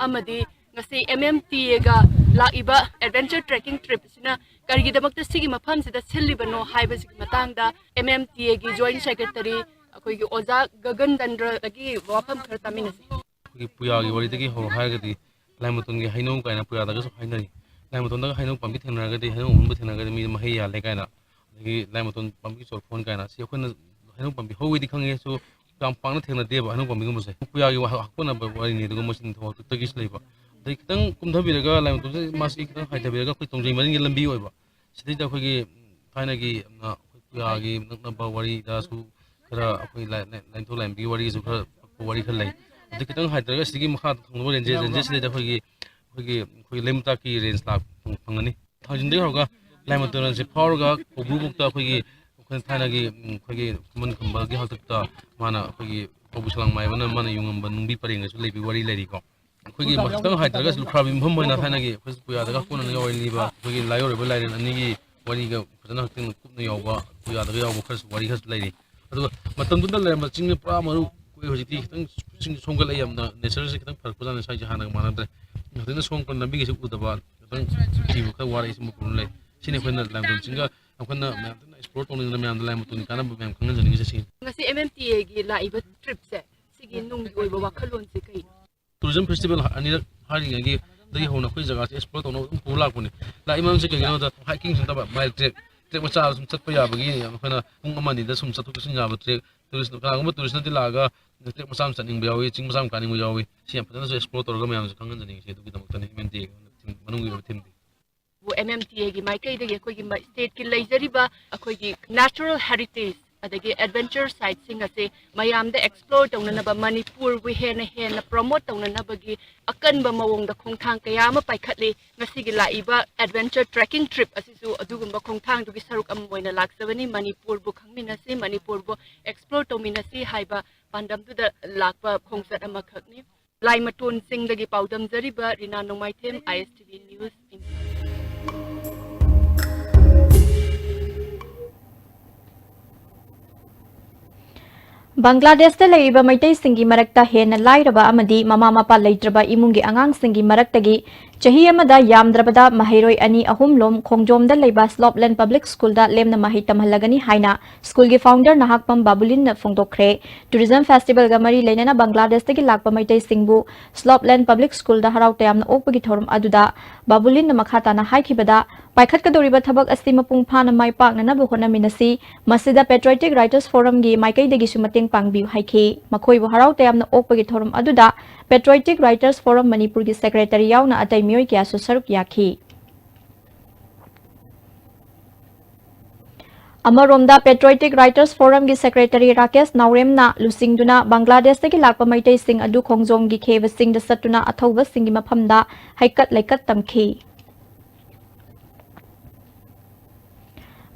ꯑꯃꯗꯤ ꯉꯁꯤ M M T A ꯒ ꯂꯥꯛꯏꯕ adventure trekking trip ꯁꯤꯅ ꯀꯔꯤꯒꯤꯗꯃꯛꯇ ꯁꯤꯒꯤ ꯃꯐꯝꯁꯤꯗ ꯁꯤꯜꯂꯤꯕꯅꯣ ꯍꯥꯏꯕꯁꯤꯒꯤ ꯃꯇꯥꯡꯗ M M T A ꯒꯤ joint secretary ꯑꯩꯈꯣꯏꯒꯤ ꯑꯣꯖꯥ ꯒꯒꯟ ꯗꯟꯗ꯭ꯔꯗꯒꯤ ꯋꯥꯐꯝ ꯈꯔ ꯇꯥꯃꯤꯟꯅꯁꯤ꯫ ꯑꯩꯈꯣꯏꯒꯤ ꯄꯨꯌꯥꯒꯤ ꯋꯥꯔꯤꯗꯒꯤ ꯍꯧꯔꯣ ꯍꯥꯏꯔꯒꯗꯤ ꯂꯥꯏꯃꯇꯣꯟꯒꯤ ꯍꯩꯅꯧ ꯀꯥꯏꯅ ꯄꯨꯌꯥꯗꯒꯁꯨ ꯍꯥꯏꯅꯔꯤ꯫ ꯂꯥꯏꯃꯇꯣꯟꯗꯒ ꯍꯩꯅꯧ ꯄꯥꯝꯕꯤ ꯊꯦꯡꯅꯔꯒꯗꯤ, ꯍꯩꯅꯧ ꯑꯃꯨꯟꯕ ꯊꯦꯡꯅꯔꯒꯗꯤ ꯃꯤꯗ ꯃꯍꯩ ꯌꯥꯜꯂꯦ ꯀꯥꯏꯅ, ꯑꯗꯒꯤ ꯂꯥꯏꯃꯇꯣꯟ ꯄꯥꯝꯕꯤ ꯆꯣꯔꯐꯣꯟ ꯀꯥꯏꯅ, ꯁꯤ ꯑꯩꯈꯣꯏꯅ ꯍꯩꯅꯧ ꯄꯥꯝꯕꯤ ꯍꯧꯋꯤꯗꯤ ꯈꯪꯉꯦꯁꯨ ꯌꯥꯝ ꯄꯥꯛꯅ ꯊꯦꯡꯅꯗꯦꯕ ꯍꯩꯅꯧ ꯄꯥꯝꯕꯤꯒꯨꯝꯕꯁꯦ꯫ ꯄꯨꯌꯥꯒꯤ ꯋꯥ-, ꯍꯧꯔꯛꯐꯝꯅꯦꯕ ꯋꯥꯔꯤꯅꯤ꯫ ꯑꯗꯨꯒ ꯃꯣꯏꯁꯤꯡ ꯊꯧꯕꯥꯜꯇꯒꯤꯁꯨ ꯂꯩꯕ꯫ ꯑꯗꯩ ꯈꯤꯇꯪ ꯀꯨꯝꯊꯕꯤꯔꯒ ꯂꯥꯏꯃꯇꯣꯟꯁꯦ ꯃꯥꯁꯤ ꯈꯤꯇꯪ ꯍꯥꯏꯊꯕꯤꯔꯒ ꯑꯩꯈꯣꯏ ꯇꯣꯡꯖꯩ ꯃꯔꯤꯡꯒꯤ ꯂꯝꯕꯤ ꯑꯣꯏꯕ꯫ ꯁꯤꯗꯩꯗ ꯑꯩꯈꯣꯏꯒꯤ ꯊꯥꯏꯅꯒꯤ ꯌꯥꯝꯅ ꯑꯩꯈꯣꯏ ꯄꯨꯌꯥꯒꯤ ꯅꯛꯅꯕ ꯋꯥꯔꯤꯗꯁꯨ ꯈꯔ ꯑꯩꯈꯣꯏ ꯂꯥꯏ-, ꯂꯥꯏ-, ꯂꯥꯏꯅꯤꯡꯊꯧ ꯂꯥꯏꯔꯦꯝꯕꯤꯒꯤ ꯋꯥꯔꯤꯁꯨ ꯈꯔ ꯋꯥꯔꯤ ꯈꯔ ꯂꯩ꯫ ꯑꯗꯩ ꯈꯤꯇꯪ ꯍꯥꯏꯊꯔꯒ ꯁꯤꯒꯤ ꯃꯈꯥꯗ ꯊꯪꯅꯕ ꯔꯦꯟꯖꯦ-, ꯔꯦꯟꯖꯦꯁꯤꯗꯩꯗ ꯑꯩꯈꯣꯏꯒꯤ, ꯑꯩꯈꯣꯏꯒꯤ, ꯑꯩꯈꯣꯏ ꯂꯩꯃꯇꯥꯛꯀꯤ ꯔꯦꯟꯖ ꯂꯥꯛꯄ ꯐꯪꯒꯅꯤ꯫ ꯊꯥꯡꯖꯤꯡꯗꯒꯤ ꯍꯧꯔꯒ ꯂꯥꯏꯃꯇꯣꯟꯁꯦ ꯐꯥꯎꯔꯒ ꯀꯧꯕ꯭ꯔꯨꯕꯨꯛꯇ ꯑꯩꯈꯣꯏꯒꯤ, ꯑꯩꯈꯣꯏꯅ ꯊꯥꯏꯅꯒꯤ, ꯎꯝ, ꯑꯩꯈꯣꯏꯒꯤ ꯈꯨꯃꯟ ꯈꯝꯕꯒꯤ ꯍꯥꯛꯇꯛꯇ ꯃꯥꯅ ꯑꯩꯈꯣꯏꯒꯤ ꯀꯧꯕ꯭ꯔꯨ ꯁꯂꯥꯡ ꯃꯥꯏꯕꯅ ꯃꯥꯅ ꯌꯨꯡꯉꯝꯕ ꯅꯨꯡꯕꯤ ꯄꯔꯦꯡꯗꯁꯨ ꯂꯩꯕꯒꯤ ꯋꯥꯔꯤ ꯂꯩꯔꯤꯀꯣ꯫ ꯑꯩꯈꯣꯏꯒꯤ ꯈꯤꯇꯪ ꯍꯥꯏꯗ꯭ꯔꯒꯁꯨ ꯂꯨꯈ꯭ꯔꯥꯕꯤ ꯃꯐꯝ ꯑꯣꯏꯅ ꯊꯥꯏꯅꯒꯤ ꯑꯩꯈꯣꯏ ꯄꯨꯌꯥꯗꯒ ꯍꯣꯠꯅꯅ ꯌꯥꯎꯔꯤꯕ ꯑꯩꯈꯣꯏꯒꯤ ꯂꯥꯏꯌꯣꯟ ꯑꯣꯏꯕ ꯂꯥꯏꯔꯦꯟ ꯑꯅꯤꯒꯤ ꯋꯥꯔꯤꯒ ꯐꯖꯅ ꯍꯛꯇꯤꯡ ꯀꯨꯞꯅ ꯌꯥꯎꯕ, ꯄꯨꯌꯥꯗꯒ ꯌꯥꯎꯕ ꯈꯔꯁꯨ, ꯋꯥꯔꯤ ꯈꯔꯁꯨ ꯂꯩꯔꯤ꯫ ꯑꯗꯨꯒ ꯃꯇꯝꯗꯨꯗ ꯂꯩꯔꯝꯕ ꯆꯤꯡꯅ ꯄꯨꯔꯥ ꯃꯔꯨ ꯑꯩꯈꯣꯏ ꯍꯧꯖꯤꯛꯇꯤ ꯈꯤꯇꯪ ꯆꯤꯡ ꯁꯣꯝꯒꯠꯂꯛꯑꯦ, ꯌꯥꯝꯅ ꯅꯦꯆꯔꯁꯦ ꯈꯤꯇꯪ ꯐꯔꯛꯄꯖꯥꯠꯅꯤ꯫ ꯁ꯭ꯋꯥꯏꯁꯦ ꯍꯥꯟꯅꯒ ꯃꯥꯟꯅꯗ꯭ꯔꯦ꯫ ꯍꯧꯖꯤꯛꯅ ꯁꯣꯝ ꯅꯥꯀꯟ ꯂꯝꯕꯤꯒꯁꯦ ꯎꯗꯕ, ꯈꯤꯇꯪ ꯊꯤꯕ ꯈꯔ ꯋꯥꯔꯛꯏꯁꯦ ꯃꯄꯨꯟ ꯂꯩ꯫ ꯁꯤꯅꯤ ꯑꯩꯈꯣꯏꯅ ꯂꯥꯏꯃꯇꯣꯟ ꯆꯤꯡꯒ ꯌꯥꯝ ꯀꯟꯅ ꯃꯌꯥꯝ ꯀꯟꯅ ꯑꯦꯛꯁꯄ꯭ꯂꯣꯔ ꯇꯧꯅꯤꯡꯗꯅ ꯃꯌꯥꯝꯗ ꯂꯥꯏꯃꯇꯣꯟꯒꯤ ꯀꯥꯟꯅꯕ ꯃꯌꯥꯝ ꯈꯪꯍꯟꯖꯅꯤꯡꯉꯤꯁꯦ ꯁꯤꯅꯤ꯫ ꯉꯁꯤ ꯑꯦꯝ ꯑꯦꯝ ꯇꯤ ꯑꯦꯒꯤ ꯂꯥꯛꯏꯕ ꯇ꯭ꯔꯤꯞꯁꯦ, ꯁꯤꯒꯤ ꯅꯨꯡꯒꯤ ꯑꯣꯏꯕ ꯋꯥꯈꯜꯂꯣꯟꯁꯦ ꯀꯩꯅꯣ? ꯇꯨꯔꯤꯖꯝ ꯐꯦꯁꯇꯤꯚꯦꯜ ꯑꯅꯤꯔꯛ ꯍꯥꯏꯔꯤꯉꯩꯒꯤ ꯗꯒꯤ ꯍꯧꯅ ꯑꯩꯈꯣꯏ ꯖꯒꯥꯁꯦ ꯑꯦꯛꯁꯄ꯭ꯂꯣꯔ ꯇꯧꯅꯕ ꯑꯗꯨꯝ ꯄꯨꯔ ꯂꯥꯛꯄꯅꯤ꯫ ꯂꯥꯛꯏ ꯃꯔꯝꯁꯦ ꯀꯩꯒꯤꯅꯣꯗ, ꯍꯥꯏꯀꯤꯡꯁꯨ ꯅꯠꯇꯕ, ꯃꯥꯏꯜ ꯇ꯭ꯔꯦꯛ, ꯇ꯭ꯔꯦꯛ ꯃꯆꯥ ꯁꯨꯝ ꯆꯠꯄ ꯌꯥꯕꯒꯤ ꯑꯩꯈꯣꯏꯅ ꯄꯨꯡ ꯑꯃ ꯑꯅꯤꯗ ꯁꯨꯝ ꯆꯠꯊꯣꯛ ꯆꯠꯁꯤꯟ ꯌꯥꯕ ꯇ꯭ꯔꯦꯛ꯫ ꯇꯨꯔꯤꯁ, ꯀꯅꯥꯒꯨꯝꯕ ꯇꯨꯔꯤꯁꯅꯗꯤ ꯂꯥꯛꯑꯒ ꯇ꯭ꯔꯦꯛ ꯃꯆꯥ ꯑꯃ ꯆꯠꯅꯤꯡꯕ ꯌꯥꯎꯏ, ꯆꯤꯡ ꯃꯆꯥ ꯑꯃ ꯀꯥꯅꯤꯡꯕ ꯌꯥꯎꯏ꯫ ꯁꯤ ꯌꯥꯝ ꯐꯖꯅꯁꯨ ꯑꯦꯛꯁꯄ꯭ꯂꯣꯔ ꯇꯧꯔꯒ ꯃꯌꯥꯝꯁꯨ ꯈꯪꯍꯟꯖꯅꯤꯡꯉꯤ꯫ ꯁꯤ ꯑꯗꯨꯒꯤꯗꯃꯛꯇꯅꯤ ꯑꯦꯝ ꯑꯦꯝ ꯇꯤ ꯑꯦꯒꯤ ꯃꯅꯨꯡꯒꯤ ꯑꯣꯏꯕ ꯊꯤꯝꯗꯤ꯫ ꯑꯦꯝ ꯑꯦꯝ ꯇꯤ ꯑꯦꯒꯤ ꯃꯥꯏꯀꯩꯗꯒꯤ ꯑꯩꯈꯣꯏꯒꯤ ꯃ-, ꯁ꯭ꯇꯦꯠꯀꯤ ꯂꯩꯖꯔꯤꯕ ꯑꯩꯈꯣꯏꯒꯤ ꯅꯦꯆꯔꯦꯜ ꯍꯦꯔꯤꯇꯦꯖ ꯑꯗꯒꯤ ꯑꯦꯗꯚꯦꯟꯆꯔ ꯁꯥꯏꯠꯁꯤꯡ ꯑꯁꯤ ꯃꯌꯥꯝꯗ ꯑꯦꯛꯁꯄ꯭ꯂꯣꯔ ꯇꯧꯅꯅꯕ, ꯃꯅꯤꯄꯨꯔꯕꯨ ꯍꯦꯟꯅ ꯍꯦꯟꯅ ꯄ꯭ꯔꯣꯃꯣꯠ ꯇꯧꯅꯅꯕꯒꯤ ꯑꯀꯟꯕ ꯃꯑꯣꯡꯗ ꯈꯣꯡꯊꯥꯡ ꯀꯌꯥ ꯑꯃ ꯄꯥꯏꯈꯠꯂꯤ꯫ ꯉꯁꯤꯒꯤ ꯂꯥꯛꯏꯕ ꯑꯦꯗꯚꯦꯟꯆꯔ ꯇ꯭ꯔꯦꯛꯀꯤꯡ ꯇ꯭ꯔꯤꯞ ꯑꯁꯤꯁꯨ ꯑꯗꯨꯒꯨꯝꯕ ꯈꯣꯡꯊꯥꯡꯗꯨꯒꯤ ꯁꯔꯨꯛ ꯑꯃ ꯑꯣꯏꯅ ꯂꯥꯛꯆꯕꯅꯤ꯫ ꯃꯅꯤꯄꯨꯔꯕꯨ ꯈꯪꯃꯤꯟꯅꯁꯤ, ꯃꯅꯤꯄꯨꯔꯕꯨ ꯑꯦꯛꯁꯄ꯭ꯂꯣꯔ ꯇꯧꯃꯤꯟꯅꯁꯤ ꯍꯥꯏꯕ ꯄꯥꯟꯗꯝꯗꯨꯗ ꯂꯥꯛꯄ ꯈꯣꯡꯆꯠ ꯑꯃꯈꯛꯅꯤ꯫ ꯂꯥꯏꯃꯇꯣꯟ ꯆꯤꯡꯗꯒꯤ ꯄꯥꯎꯗꯝꯖꯔꯤꯕ ꯔꯤꯅꯥ ꯅꯣꯡꯃꯥꯏꯊꯦꯝ, ꯑꯥꯏ ꯑꯦꯁ ꯇꯤ ꯚꯤ ꯅ꯭ꯌꯨꯁ, ꯏꯝꯐꯥꯜ꯫ ꯕꯪꯒ꯭ꯂꯥꯗꯦꯁꯇ ꯂꯩꯔꯤꯕ ꯃꯩꯇꯩꯁꯤꯡꯒꯤ ꯃꯔꯛꯇ ꯍꯦꯟꯅ ꯂꯥꯏꯔꯕ ꯑꯃꯗꯤ ꯃꯃꯥ ꯃꯄꯥ ꯂꯩꯇ꯭ꯔꯕ ꯏꯃꯨꯡꯒꯤ ꯑꯉꯥꯡꯁꯤꯡꯒꯤ ꯃꯔꯛꯇꯒꯤ ꯆꯍꯤ ꯑꯃꯗ ꯌꯥꯝꯗ꯭ꯔꯕꯗ ꯃꯍꯩꯔꯣꯏ ꯑꯅꯤ ꯑꯍꯨꯝ ꯂꯣꯝ ꯈꯣꯡꯖꯣꯝꯗ ꯂꯩꯕ ꯁ꯭ꯂꯣꯞꯂꯦꯟ ꯄꯕ꯭ꯂꯤꯛ ꯁ꯭ꯀꯨꯜꯗ ꯂꯦꯝꯅ ꯃꯍꯩ ꯇꯝꯍꯜꯂꯒꯅꯤ ꯍꯥꯏꯅ ꯁ꯭ꯀꯨꯜꯒꯤ ꯐꯥꯎꯟꯗꯔ ꯅꯍꯥꯛꯄꯝ ꯕꯥꯕꯨꯂꯤꯟꯅ ꯐꯣꯡꯗꯣꯛꯈ꯭ꯔꯦ꯫ ꯇꯨꯔꯤꯖꯝ ꯐꯦꯁꯇꯤꯚꯦꯜꯒ ꯃꯔꯤ ꯂꯩꯅꯅ ꯕꯪꯒ꯭ꯂꯥꯗꯦꯁꯇꯒꯤ ꯂꯥꯛꯄ ꯃꯩꯇꯩꯁꯤꯡꯕꯨ ꯁ꯭ꯂꯣꯞꯂꯦꯟ ꯄꯕ꯭ꯂꯤꯛ ꯁ꯭ꯀꯨꯜꯗ ꯍꯔꯥꯎ ꯇꯌꯥꯝꯅ ꯑꯣꯛꯄꯒꯤ ꯊꯧꯔꯝ ꯑꯗꯨꯗ ꯕꯥꯕꯨꯂꯤꯟꯅ ꯃꯈꯥ ꯇꯥꯅ ꯍꯥꯏꯈꯤꯕꯗ, ꯄꯥꯏꯈꯠꯀꯗꯧꯔꯤꯕ ꯊꯕꯛ ꯑꯁꯤ ꯃꯄꯨꯡ ꯐꯥꯅ ꯃꯥꯏ ꯄꯥꯛꯅꯅꯕ ꯍꯣꯠꯅꯃꯤꯟꯅꯁꯤ꯫ ꯃꯁꯤꯗ ꯄꯦꯇ꯭ꯔꯣꯏꯇꯤꯛ ꯔꯥꯏꯇꯔꯁ ꯐꯣꯔꯝꯒꯤ ꯃꯥꯏꯀꯩꯗꯒꯤꯁꯨ ꯃꯇꯦꯡ ꯄꯥꯡꯕꯤꯌꯨ ꯍꯥꯏꯈꯤ꯫ ꯃꯈꯣꯏꯕꯨ ꯍꯔꯥꯎ ꯇꯌꯥꯝꯅ ꯑꯣꯛꯄꯒꯤ ꯊꯧꯔꯝ ꯑꯗꯨꯗ ꯄꯦꯇ꯭ꯔꯣꯏꯇꯤꯛ ꯔꯥꯏꯇꯔꯁ ꯐꯣꯔꯝ ꯃꯅꯤꯄꯨꯔꯒꯤ ꯁꯦꯀ꯭ꯔꯦꯇꯔꯤ ꯌꯥꯎꯅ ꯑꯇꯩ ꯃꯤꯑꯣꯏ ꯀꯌꯥꯁꯨ ꯁꯔꯨꯛ ꯌꯥꯈꯤ꯫ ꯑꯃꯔꯣꯝꯗ, ꯄꯦꯇ꯭ꯔꯣꯏꯇꯤꯛ ꯔꯥꯏꯇꯔꯁ ꯐꯣꯔꯝꯒꯤ ꯁꯦꯀ꯭ꯔꯦꯇꯔꯤ ꯔꯥꯀꯦꯁ ꯅꯥꯎꯔꯦꯝꯅ ꯂꯨꯆꯤꯡꯗꯨꯅ ꯕꯪꯒ꯭ꯂꯥꯗꯦꯁꯇꯒꯤ ꯂꯥꯛꯄ ꯃꯩꯇꯩꯁꯤꯡ ꯑꯗꯨ ꯈꯣꯡꯖꯣꯝꯒꯤ ꯈꯦꯕꯁꯤꯡꯗ ꯆꯠꯇꯨꯅ ꯑꯊꯧꯕꯁꯤꯡꯒꯤ ꯃꯐꯝꯗ ꯍꯩꯀꯠ ꯂꯩꯀꯠ ꯇꯝꯈꯤ꯫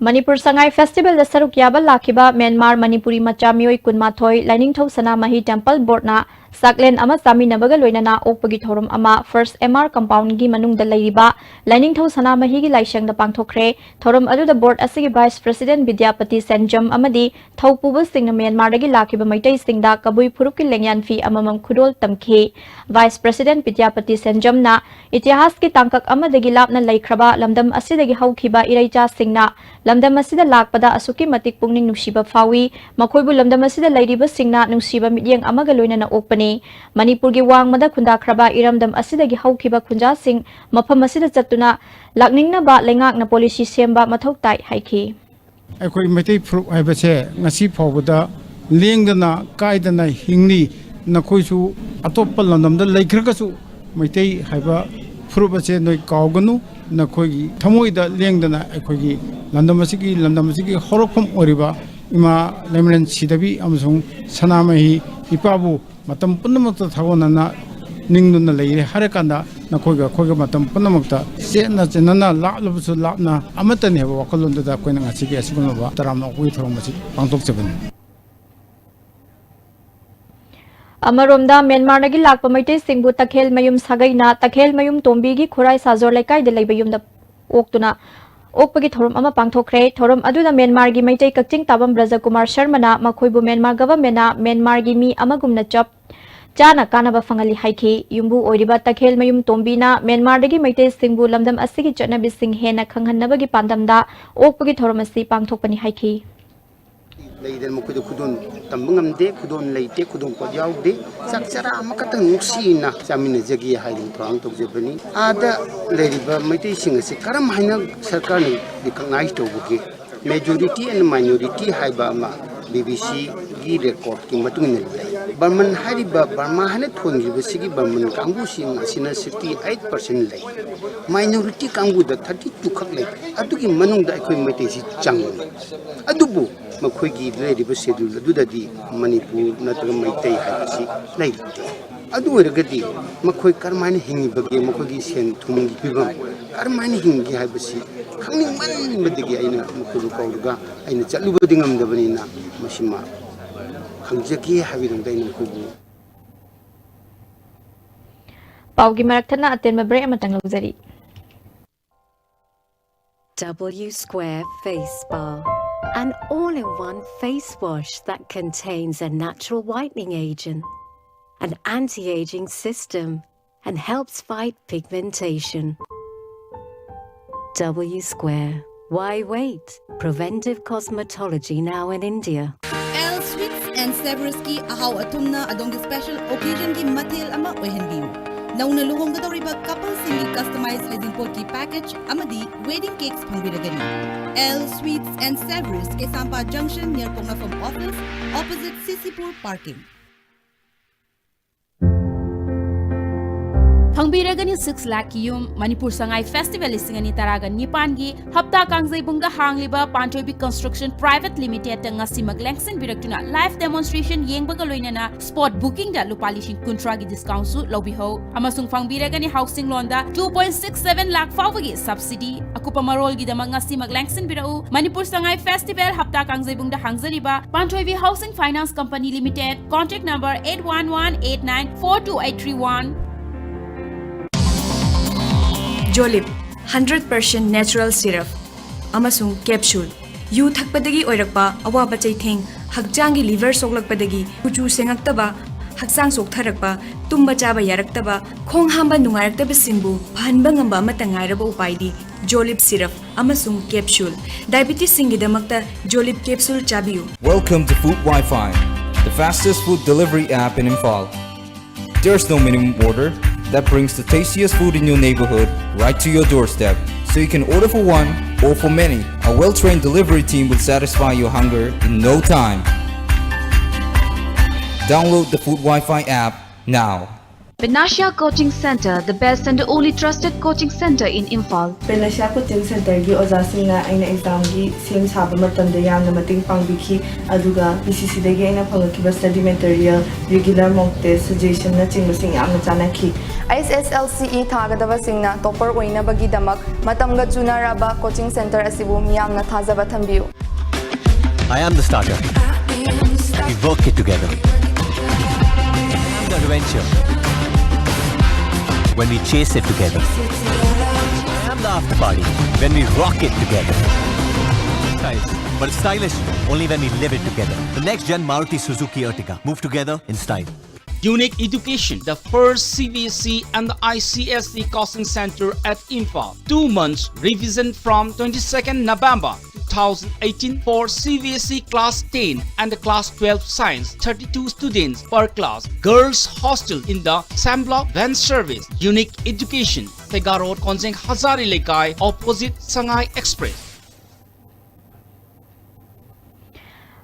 ꯃꯅꯤꯄꯨꯔ ꯁꯉꯥꯏ ꯐꯦꯁꯇꯤꯚꯦꯜꯗ ꯁꯔꯨꯛ ꯌꯥꯕ ꯂꯥꯛꯈꯤꯕ ꯃ꯭ꯌꯥꯟꯃꯥꯔ ꯃꯅꯤꯄꯨꯔꯤ ꯃꯆꯥ ꯃꯤꯑꯣꯏ ꯀꯨꯟꯃꯥꯊꯣꯏ ꯂꯥꯏꯅꯤꯡꯊꯧ ꯁꯅꯥꯃꯍꯤ ꯇꯦꯝꯄꯜ ꯕꯣꯔꯗꯅ ꯆꯥꯛꯂꯦꯟ ꯑꯃ ꯆꯥꯃꯤꯟꯅꯕꯒ ꯂꯣꯏꯅꯅ ꯑꯣꯛꯄꯒꯤ ꯊꯧꯔꯝ ꯑꯃ First M R Compound ꯒꯤ ꯃꯅꯨꯡꯗ ꯂꯩꯔꯤꯕ ꯂꯥꯏꯅꯤꯡꯊꯧ ꯁꯅꯥꯃꯍꯤꯒꯤ ꯂꯥꯏꯁꯪꯗ ꯄꯥꯡꯊꯣꯛꯈ꯭ꯔꯦ꯫ ꯊꯧꯔꯝ ꯑꯗꯨꯗ ꯕꯣꯔꯗ ꯑꯁꯤꯒꯤ ꯚꯥꯏꯁ ꯄ꯭ꯔꯁꯤꯗꯦꯟꯠ ꯕꯤꯗ꯭ꯌꯥꯄꯇꯤ ꯁꯦꯟꯖꯝ ꯑꯃꯗꯤ ꯊꯧꯄꯨꯕꯁꯤꯡꯅ ꯃ꯭ꯌꯥꯟꯃꯥꯔꯗꯒꯤ ꯂꯥꯛꯈꯤꯕ ꯃꯩꯇꯩꯁꯤꯡꯗ ꯀꯕꯨꯏ ꯐꯨꯔꯨꯞꯀꯤ ꯂꯦꯡꯌꯥꯟ ꯐꯤ ꯑꯃꯃꯝ ꯈꯨꯗꯣꯜ ꯇꯝꯈꯤ꯫ ꯚꯥꯏꯁ ꯄ꯭ꯔꯁꯤꯗꯦꯟꯠ ꯕꯤꯗ꯭ꯌꯥꯄꯇꯤ ꯁꯦꯟꯖꯝꯅ ꯏꯇꯤꯍꯥꯁꯀꯤ ꯇꯥꯡꯀꯛ ꯑꯃꯗꯒꯤ ꯂꯥꯞꯅ ꯂꯩꯈ꯭ꯔꯕ ꯂꯝꯗꯝ ꯑꯁꯤꯗꯒꯤ ꯍꯧꯈꯤꯕ ꯏꯔꯩꯆꯥꯁꯤꯡꯅ ꯂꯝꯗꯝ ꯑꯁꯤꯗ ꯂꯥꯛꯄꯗ ꯑꯁꯨꯛꯀꯤ ꯃꯇꯤꯛ ꯄꯨꯛꯅꯤꯡ ꯅꯨꯡꯁꯤꯕ ꯐꯥꯎꯏ꯫ ꯃꯈꯣꯏꯕꯨ ꯂꯝꯗꯝ ꯑꯁꯤꯗ ꯂꯩꯔꯤꯕꯁꯤꯡꯅ ꯅꯨꯡꯁꯤꯕ ꯃꯤꯠꯌꯦꯡ ꯑꯃꯒ ꯂꯣꯏꯅꯅ ꯑꯣꯛꯄꯅꯤ꯫ ꯃꯅꯤꯄꯨꯔꯒꯤ ꯋꯥꯡꯃꯗ ꯈꯨꯟꯗꯥꯈ꯭ꯔꯕ ꯏꯔꯝꯗꯝ ꯑꯁꯤꯗꯒꯤ ꯍꯧꯈꯤꯕ ꯈꯨꯟꯖꯥꯁꯤꯡ ꯃꯐꯝ ꯑꯁꯤꯗ ꯆꯠꯇꯨꯅ ꯂꯥꯛꯅꯤꯡꯅꯕ ꯂꯩꯉꯥꯛꯅ ꯄꯣꯂꯤꯁꯤ ꯁꯦꯝꯕ ꯃꯊꯧ ꯇꯥꯏ ꯍꯥꯏꯈꯤ꯫ ꯑꯩꯈꯣꯏ ꯃꯩꯇꯩ ꯐꯨꯔꯨꯞ ꯍꯥꯏꯕꯁꯦ ꯉꯁꯤ ꯐꯥꯎꯕꯗ ꯂꯦꯡꯗꯅ ꯀꯥꯏꯗꯅ ꯍꯤꯡꯂꯤ꯫ ꯅꯈꯣꯏꯁꯨ ꯑꯇꯣꯞꯄ ꯂꯝꯗꯝꯗ ꯂꯩꯈ꯭ꯔꯒꯁꯨ ꯃꯩꯇꯩ ꯍꯥꯏꯕ ꯐꯨꯔꯨꯞ ꯑꯁꯦ ꯅꯣꯏ ꯀꯥꯎꯒꯅꯨ꯫ ꯅꯈꯣꯏꯒꯤ ꯊꯃꯣꯏꯗ ꯂꯦꯡꯗꯅ ꯑꯩꯈꯣꯏꯒꯤ ꯂꯝꯗꯝ ꯑꯁꯤꯒꯤ, ꯂꯝꯗꯝ ꯑꯁꯤꯒꯤ ꯍꯧꯔꯛꯐꯝ ꯑꯣꯏꯔꯤꯕ ꯏꯃꯥ ꯂꯩꯃꯔꯦꯟ ꯁꯤꯗꯕꯤ ꯑꯃꯁꯨꯡ ꯁꯅꯥꯃꯍꯤ ꯏꯄꯥꯕꯨ ꯃꯇꯝ ꯄꯨꯝꯅꯃꯛꯇ ꯊꯥꯒꯣꯟꯅꯅ ꯅꯤꯡꯗꯨꯅ ꯂꯩꯔꯦ ꯍꯥꯏꯔꯀꯥꯟꯗ ꯅꯈꯣꯏꯒ ꯑꯩꯈꯣꯏꯒ ꯃꯇꯝ ꯄꯨꯝꯅꯃꯛꯇ ꯆꯦꯠꯅ ꯆꯦꯠꯅꯅ ꯂꯥꯞꯂꯕꯁꯨ ꯂꯥꯞꯅ ꯑꯃꯠꯇꯅꯤ ꯍꯥꯏꯕ ꯋꯥꯈꯜꯂꯣꯟꯗꯨꯗ ꯑꯩꯈꯣꯏꯅ ꯉꯁꯤꯒꯤ ꯑꯁꯤꯒꯨꯝꯂꯕ ꯇꯔꯥꯝꯅ ꯑꯣꯛꯄꯒꯤ ꯊꯧꯔꯝ ꯑꯁꯤ ꯄꯥꯡꯊꯣꯛꯆꯕꯅꯤ꯫ ꯑꯃꯔꯣꯝꯗ, ꯃ꯭ꯌꯥꯟꯃꯥꯔꯗꯒꯤ ꯂꯥꯛꯄ ꯃꯩꯇꯩꯁꯤꯡꯕꯨ ꯇꯈꯦꯜꯃꯌꯨꯝ ꯁꯥꯒꯩꯅ ꯇꯈꯦꯜꯃꯌꯨꯝ ꯇꯣꯝꯕꯤꯒꯤ ꯈꯨꯔꯥꯏ ꯁꯥꯖꯣꯔ ꯂꯩꯀꯥꯏꯗ ꯂꯩꯕ ꯌꯨꯝꯗ ꯑꯣꯛꯇꯨꯅ ꯑꯣꯛꯄꯒꯤ ꯊꯧꯔꯝ ꯑꯃ ꯄꯥꯡꯊꯣꯛꯈ꯭ꯔꯦ꯫ ꯊꯧꯔꯝ ꯑꯗꯨꯗ ꯃ꯭ꯌꯥꯟꯃꯥꯔꯒꯤ ꯃꯩꯇꯩ ꯀꯛꯆꯤꯡ ꯇꯥꯕꯝ ꯕ꯭ꯔꯖꯀꯨꯃꯥꯔ ꯁꯔꯃꯅ ꯃꯈꯣꯏꯕꯨ ꯃ꯭ꯌꯥꯟꯃꯥꯔ ꯒꯚꯔꯟꯃꯦꯟꯠꯅ ꯃ꯭ꯌꯥꯟꯃꯥꯔꯒꯤ ꯃꯤ ꯑꯃꯒꯨꯝꯅ ꯆꯞ ꯆꯥꯅ ꯀꯥꯟꯅꯕ ꯐꯪꯍꯜꯂꯤ ꯍꯥꯏꯈꯤ꯫ ꯌꯨꯝꯕꯨ ꯑꯣꯏꯔꯤꯕ ꯇꯈꯦꯜꯃꯌꯨꯝ ꯇꯣꯝꯕꯤꯅ ꯃ꯭ꯌꯥꯟꯃꯥꯔꯗꯒꯤ ꯃꯩꯇꯩꯁꯤꯡꯕꯨ ꯂꯝꯗꯝ ꯑꯁꯤꯒꯤ ꯆꯠꯅꯕꯤꯁꯤꯡ ꯍꯦꯟꯅ ꯈꯪꯍꯟꯅꯕꯒꯤ ꯄꯥꯟꯗꯝꯗ ꯑꯣꯛꯄꯒꯤ ꯊꯧꯔꯝ ꯑꯁꯤ ꯄꯥꯡꯊꯣꯛꯄꯅꯤ ꯍꯥꯏꯈꯤ꯫ ꯂꯩꯗꯅ ꯃꯈꯣꯏꯗ ꯈꯨꯗꯣꯜ ꯇꯝꯕ ꯉꯝꯗꯦ, ꯈꯨꯗꯣꯜ ꯂꯩꯇꯦ, ꯈꯨꯗꯣꯜꯄꯣꯠ ꯌꯥꯎꯗꯦ꯫ ꯆꯥꯛ ꯆꯔꯥ ꯑꯃꯈꯛꯇꯪ ꯅꯨꯡꯁꯤꯅ ꯆꯥꯃꯤꯟꯅꯖꯒꯦ ꯍꯥꯏꯗꯅ ꯊꯧꯔꯥꯡ ꯇꯧꯖꯕꯅꯤ꯫ ꯑꯥꯗ ꯂꯩꯔꯤꯕ ꯃꯩꯇꯩꯁꯤꯡ ꯑꯁꯤ ꯀꯔꯝ ꯍꯥꯏꯅ ꯁꯔꯀꯥꯔꯅ recognize ꯇꯧꯕꯒꯦ? Majority and minority ꯍꯥꯏꯕ ꯑꯃ B B C ꯒꯤ record ꯀꯤ ꯃꯇꯨꯡ ꯏꯟꯅ ꯂꯩ꯫ ꯕꯔꯃꯟ ꯍꯥꯏꯔꯤꯕ, ꯕꯔꯃꯥ ꯍꯥꯏꯅ ꯊꯣꯟꯈꯤꯕꯁꯤꯒꯤ ꯕꯔꯃꯟ ꯀꯥꯡꯕꯨꯁꯤꯡ ꯑꯁꯤꯅ sixty eight percent ꯂꯩ꯫ Minority ꯀꯥꯡꯕꯨꯗ thirty two ꯈꯛ ꯂꯩ꯫ ꯑꯗꯨꯒꯤ ꯃꯅꯨꯡꯗ ꯑꯩꯈꯣꯏ ꯃꯩꯇꯩꯁꯤ ꯆꯪꯉꯤ꯫ ꯑꯗꯨꯕꯨ ꯃꯈꯣꯏꯒꯤ ꯂꯩꯔꯤꯕ schedule ꯑꯗꯨꯗꯗꯤ ꯃꯅꯤꯄꯨꯔ ꯅꯠꯇ꯭ꯔꯒ ꯃꯩꯇꯩ ꯍꯥꯏꯕꯁꯤ ꯂꯩꯇꯦ꯫ ꯑꯗꯨ ꯑꯣꯏꯔꯒꯗꯤ ꯃꯈꯣꯏ ꯀꯔꯝꯍꯥꯏꯅ ꯍꯤꯡꯉꯤꯕꯒꯦ, ꯃꯈꯣꯏꯒꯤ ꯁꯦꯟ ꯊꯨꯝꯒꯤ ꯐꯤꯕꯝ ꯀꯔꯝꯍꯥꯏꯅ ꯍꯤꯡꯒꯦ ꯍꯥꯏꯕꯁꯤ ꯈꯪꯅꯤꯡꯃꯟꯕꯗꯒꯤ ꯑꯩꯅ ꯃꯈꯣꯏꯕꯨ ꯀꯧꯔꯒ ꯑꯩꯅ ꯆꯠꯂꯨꯕꯗꯤ ꯉꯝꯗꯕꯅꯤꯅ ꯃꯁꯤꯃ ꯈꯪꯖꯒꯦ ꯍꯥꯏꯕꯒꯤꯗꯃꯛꯇ ꯑꯩꯅ ꯃꯈꯣꯏꯕꯨ ꯄꯥꯎꯒꯤ ꯃꯔꯛ ꯊꯠꯅ ꯑꯇꯦꯟꯕ ꯕ꯭ꯔꯦꯛ ꯑꯃꯇꯪ ꯂꯧꯖꯔꯤ꯫ W Square Face Bar, an all in one face wash that contains a natural whitening agent, an anti aging system, and helps fight pigmentation. W Square. Why wait? Preventive cosmetology now in India. L sweets and ꯁꯦꯚꯔꯁꯀꯤ ꯑꯍꯥꯎ ꯑꯊꯨꯝꯅ ꯑꯗꯣꯝꯒꯤ special ꯑꯣꯀꯦꯖꯟꯒꯤ ꯃꯊꯦꯜ ꯑꯃ ꯑꯣꯏꯍꯟꯕꯤꯌꯨ꯫ ꯅꯧꯅ ꯂꯨꯍꯣꯡꯒꯗꯧꯔꯤꯕ ꯀꯄꯜꯁꯤꯡꯒꯤ ꯀꯁꯇꯃꯥꯏꯖ ꯍꯩꯖꯤꯡꯄꯣꯠꯀꯤ ꯄꯦꯀꯦꯖ ꯑꯃꯗꯤ ꯋꯦꯗꯤꯡ ꯀꯦꯛꯁ ꯐꯪꯕꯤꯔꯒꯅꯤ꯫ L sweets and savours, Keishampat ꯖꯪꯁꯟ near Poknapham office, opposite C C four parking. ꯐꯪꯕꯤꯔꯒꯅꯤ ꯁꯤꯛꯁ ꯂꯥꯈꯀꯤ ꯌꯨꯝ꯫ ꯃꯅꯤꯄꯨꯔ ꯁꯉꯥꯏ ꯐꯦꯁꯇꯤꯚꯦꯜ ꯂꯤꯁꯤꯡ ꯑꯅꯤ ꯇꯔꯥꯒ ꯅꯤꯄꯥꯟꯒꯤ ꯍꯞꯇꯥ ꯀꯥꯡꯖꯩꯕꯨꯡꯗ ꯍꯥꯡꯂꯤꯕ ꯄꯥꯟꯊꯣꯏꯕꯤ ꯀꯟꯁꯇ꯭ꯔꯛꯁꯟ ꯄ꯭ꯔꯥꯏꯚꯦꯠ ꯂꯤꯃꯤꯇꯦꯗꯇ ꯉꯁꯤꯃꯛ ꯂꯦꯡꯁꯤꯟꯕꯤꯔꯛꯇꯨꯅ ꯂꯥꯏꯚ ꯗꯦꯃꯣꯟꯁꯇ꯭ꯔꯦꯁꯟ ꯌꯦꯡꯕꯒ ꯂꯣꯏꯅꯅ ꯁ꯭ꯄꯣꯠ ꯕꯨꯀꯤꯡꯗ ꯂꯨꯄꯥ ꯂꯤꯁꯤꯡ ꯀꯨꯟꯊ꯭ꯔꯥꯒꯤ ꯗꯤꯁꯀꯥꯎꯟꯁꯨ ꯂꯧꯕꯤꯍꯧ꯫ ꯑꯃꯁꯨꯡ ꯐꯪꯕꯤꯔꯒꯅꯤ ꯍꯥꯎꯁꯤꯡ ꯂꯣꯟꯗ two point six seven lakh ꯐꯥꯎꯕꯒꯤ ꯁꯕꯁꯤꯗꯤ꯫ ꯑꯀꯨꯞꯄ ꯃꯔꯣꯜꯒꯤꯗꯃꯛ ꯉꯁꯤꯃꯛ ꯂꯦꯡꯁꯤꯟꯕꯤꯔꯛꯎ꯫ ꯃꯅꯤꯄꯨꯔ ꯁꯉꯥꯏ ꯐꯦꯁꯇꯤꯚꯦꯜ ꯍꯞꯇꯥ ꯀꯥꯡꯖꯩꯕꯨꯡꯗ ꯍꯥꯡꯖꯔꯤꯕ Panthoibi housing finance company limited, contact number eight one one eight nine four two eight three one꯫ ꯖꯣꯂꯤꯞ ꯍꯟꯗ꯭ꯔꯦꯠ ꯄꯔꯁꯦꯟ ꯅꯦꯆꯔꯦꯜ ꯁꯤꯔꯞ ꯑꯃꯁꯨꯡ ꯀꯦꯞꯁꯨꯜ꯫ ꯌꯨ ꯊꯛꯄꯗꯒꯤ ꯑꯣꯏꯔꯛꯄ ꯑꯋꯥꯕ ꯆꯩꯊꯦꯡ, ꯍꯛꯆꯥꯡꯒꯤ ꯂꯤꯚꯔ ꯁꯣꯛꯂꯛꯄꯗꯒꯤ ꯀꯨꯆꯨ ꯁꯦꯡꯉꯛꯇꯕ, ꯍꯛꯆꯥꯡ ꯆꯣꯛꯊꯔꯛꯄ, ꯇꯨꯝꯕ ꯆꯥꯕ ꯌꯥꯔꯛꯇꯕ, ꯈꯣꯡ ꯍꯥꯝꯕ ꯅꯨꯡꯉꯥꯏꯔꯛꯇꯕꯁꯤꯡꯕꯨ ꯐꯍꯟꯕ ꯉꯝꯕ ꯑꯃꯠꯇ ꯉꯥꯏꯔꯕ ꯎꯄꯥꯏꯗꯤ ꯖꯣꯂꯤꯞ ꯁꯤꯔꯞ ꯑꯃꯁꯨꯡ ꯀꯦꯞꯁꯨꯜ꯫ ꯗꯥꯏꯕꯤꯇꯤꯁꯁꯤꯡꯒꯤꯗꯃꯛꯇ ꯖꯣꯂꯤꯞ ꯀꯦꯞꯁꯨꯜ ꯆꯥꯕꯤꯌꯨ꯫ Welcome to Food Wi-Fi, the fastest food delivery app in Imphal. There's no minimum order that brings the tastiest food in your neighborhood right to your doorstep. So you can order for one or for many. A well-trained delivery team will satisfy your hunger in no time. Download the Food Wi-Fi app now. Benasha Coaching Center, the best and the only trusted coaching center in Imphal. Panacea coaching ꯁꯦꯟꯇꯔꯒꯤ ꯑꯣꯖꯥꯁꯤꯡꯅ ꯑꯩꯅ ꯑꯦꯛꯖꯥꯝꯒꯤ ꯁꯦꯝ ꯁꯥꯕ ꯃꯇꯝꯗ ꯌꯥꯝꯅ ꯃꯇꯦꯡ ꯄꯥꯡꯕꯤꯈꯤ, ꯑꯗꯨꯒ ꯄꯤ ꯁꯤ ꯁꯤꯗꯒꯤ ꯑꯩꯅ ꯐꯪꯂꯛꯈꯤꯕ ꯁ꯭ꯇꯗꯤ ꯃꯦꯇꯔꯤꯌꯦꯜ, ꯔꯤꯒꯨꯂꯔ ꯃꯣꯛ ꯇꯦꯁ, ꯁꯖꯦꯁꯟꯅꯆꯤꯡꯕꯁꯤꯡ ꯌꯥꯝꯅ ꯆꯥꯟꯅꯈꯤ꯫ ꯑꯩꯆ ꯑꯦꯁ ꯑꯦꯜ ꯁꯤ ꯏ ꯊꯥꯒꯗꯕꯁꯤꯡꯅ ꯇꯣꯄꯔ ꯑꯣꯏꯅꯕꯒꯤꯗꯃꯛ ꯃꯇꯝꯒ ꯆꯨꯅꯔꯕ ꯀꯣꯆꯤꯡ ꯁꯦꯟꯇꯔ ꯑꯁꯤꯕꯨ ꯃꯤꯌꯥꯝꯅ ꯊꯥꯖꯕ ꯊꯝꯕꯤꯌꯨ꯫ I am the starter. We work it together. I am the adventure. when we chase it together. I am the after party when we rock it together. Styles, but stylish only when we live it together. The next gen Maruti Suzuki Ertiga. Move together in style. Unique Education, the first C B S E and the I C S E coaching center at Imphal. Two months revision from twenty-second November two thousand eighteen for C B S E class ten and class twelve science, thirty-two students per class. Girls hostel in the Sambla van service. Unique Education, Sega Road, Konjeng Hazari Lekai, opposite Sangai Express.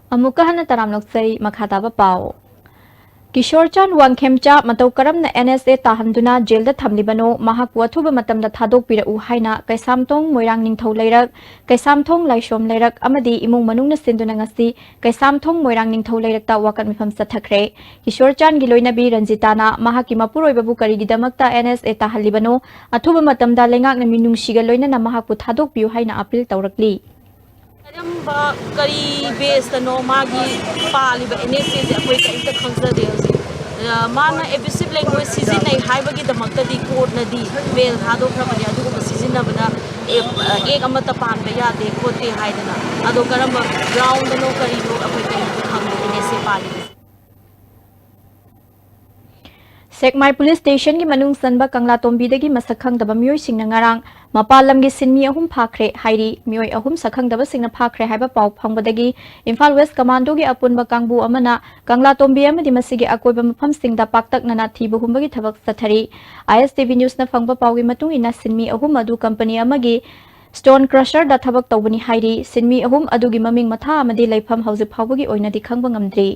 ꯑꯃꯨꯛꯀ ꯍꯟꯅ ꯇꯔꯥꯝ ꯑꯣꯛꯆꯔꯤ꯫ ꯃꯈꯥ ꯇꯥꯕ ꯄꯥꯎ꯫ ꯀꯤꯁꯣꯔ ꯆꯥꯟ ꯋꯥꯡꯈꯦꯝꯆꯥ ꯃꯇꯧ ꯀꯔꯝꯅ N S A ꯇꯥꯍꯟꯗꯨꯅ ꯖꯦꯜꯗ ꯊꯝꯂꯤꯕꯅꯣ, ꯃꯍꯥꯛꯄꯨ ꯑꯊꯨꯕ ꯃꯇꯝꯗ ꯊꯥꯗꯣꯛꯄꯤꯔꯛꯎ ꯍꯥꯏꯅ ꯀꯩꯁꯥꯝꯊꯣꯡ ꯃꯣꯏꯔꯥꯡ ꯅꯤꯡꯊꯧ ꯂꯩꯔꯛ, ꯀꯩꯁꯥꯝꯊꯣꯡ ꯂꯥꯏꯁꯣꯝ ꯂꯩꯔꯛ ꯑꯃꯗꯤ ꯏꯃꯨꯡ ꯃꯅꯨꯡꯅ ꯁꯤꯟꯗꯨꯅ ꯉꯁꯤ ꯀꯩꯁꯥꯝꯊꯣꯡ ꯃꯣꯏꯔꯥꯡ ꯅꯤꯡꯊꯧ ꯂꯩꯔꯛꯇ ꯋꯥꯀꯠ ꯃꯤꯐꯝ ꯆꯠꯊꯈ꯭ꯔꯦ꯫ ꯀꯤꯁꯣꯔ ꯆꯥꯟꯒꯤ ꯂꯣꯏꯅꯕꯤ ꯔꯟꯖꯤꯇꯥꯅ ꯃꯍꯥꯛꯀꯤ ꯃꯄꯨꯔꯣꯏꯕꯕꯨ ꯀꯔꯤꯒꯤꯗꯃꯛꯇ N S A ꯇꯥꯍꯜꯂꯤꯕꯅꯣ, ꯑꯊꯨꯕ ꯃꯇꯝꯗ ꯂꯩꯉꯥꯛꯅ ꯃꯤꯅꯨꯡꯁꯤꯒ ꯂꯣꯏꯅꯅ ꯃꯍꯥꯛꯄꯨ ꯊꯥꯗꯣꯛꯄꯤꯌꯨ ꯍꯥꯏꯅ ꯑꯥꯄꯤꯜ ꯇꯧꯔꯛꯂꯤ꯫ ꯀꯔꯝꯕ, ꯀꯔꯤ baseꯇꯅꯣ ꯃꯥꯒꯤ ꯄꯥꯜꯂꯤꯕ N S Aꯁꯦ ꯑꯩꯈꯣꯏ ꯀꯔꯤꯝꯇ ꯈꯪꯖꯗꯦ ꯍꯧꯖꯤꯛ꯫ ꯑ, ꯃꯥꯅ abusive language ꯁꯤꯖꯤꯟꯅꯩ ꯍꯥꯏꯕꯒꯤꯗꯃꯛꯇꯗꯤ courtꯅꯗꯤ bail ꯊꯥꯗꯣꯛꯈ꯭ꯔꯕꯅꯤ, ꯑꯗꯨꯒꯨꯝꯕ ꯁꯤꯖꯤꯟꯅꯕꯅ, ꯑꯦ, ꯑꯦꯛ ꯑꯃꯠꯇ ꯄꯥꯟꯕ ꯌꯥꯗꯦ ꯈꯣꯠꯇꯦ ꯍꯥꯏꯗꯅ꯫ ꯑꯗꯣ ꯀꯔꯝꯕ groundꯗꯅꯣ ꯀꯔꯤꯅꯣ ꯑꯩꯈꯣꯏ ꯀꯔꯤꯝꯇ ꯈꯪꯗꯦ N S A ꯄꯥꯜꯂꯤꯕꯁꯦ꯫ ꯁꯦꯛꯃꯥꯏ ꯄꯨꯂꯤꯁ ꯁ꯭ꯇꯦꯁꯟꯒꯤ ꯃꯅꯨꯡ ꯆꯟꯕ ꯀꯪꯂꯥꯇꯣꯝꯕꯤꯗꯒꯤ ꯃꯁꯛ ꯈꯪꯗꯕ ꯃꯤꯑꯣꯏꯁꯤꯡꯅ ꯉꯔꯥꯡ ꯃꯄꯥꯟ ꯂꯝꯒꯤ ꯁꯤꯟꯃꯤ ꯑꯍꯨꯝ ꯐꯥꯈ꯭ꯔꯦ ꯍꯥꯏꯔꯤ꯫ ꯃꯤꯑꯣꯏ ꯑꯍꯨꯝ ꯁꯛꯈꯪꯗꯕꯁꯤꯡꯅ ꯐꯥꯈ꯭ꯔꯦ ꯍꯥꯏꯕ ꯄꯥꯎ ꯐꯪꯕꯗꯒꯤ ꯏꯝꯐꯥꯜ ꯋꯦꯁ ꯀꯃꯥꯟꯗꯣꯒꯤ ꯑꯄꯨꯟꯕ ꯀꯥꯡꯕꯨ ꯑꯃꯅ ꯀꯪꯂꯥꯇꯣꯝꯕꯤ ꯑꯃꯗꯤ ꯃꯁꯤꯒꯤ ꯑꯀꯣꯏꯕ ꯃꯐꯝꯁꯤꯡꯗ ꯄꯥꯛꯇꯛꯅꯅ ꯊꯤꯕ ꯍꯨꯝꯕꯒꯤ ꯊꯕꯛ ꯆꯠꯊꯔꯤ꯫ I S T V Newsꯅ ꯐꯪꯕ ꯄꯥꯎꯒꯤ ꯃꯇꯨꯡ ꯏꯟꯅ ꯁꯤꯟꯃꯤ ꯑꯍꯨꯝ ꯑꯗꯨ ꯀꯝꯄꯅꯤ ꯑꯃꯒꯤ stone crusherꯗ ꯊꯕꯛ ꯇꯧꯕꯅꯤ ꯍꯥꯏꯔꯤ꯫ ꯁꯤꯟꯃꯤ ꯑꯍꯨꯝ ꯑꯗꯨꯒꯤ ꯃꯃꯤꯡ ꯃꯊꯥ ꯑꯃꯗꯤ ꯂꯩꯐꯝ ꯍꯧꯖꯤꯛ ꯐꯥꯎꯕꯒꯤ ꯑꯣꯏꯅꯗꯤ ꯈꯪꯕ ꯉꯝꯗ꯭ꯔꯤ꯫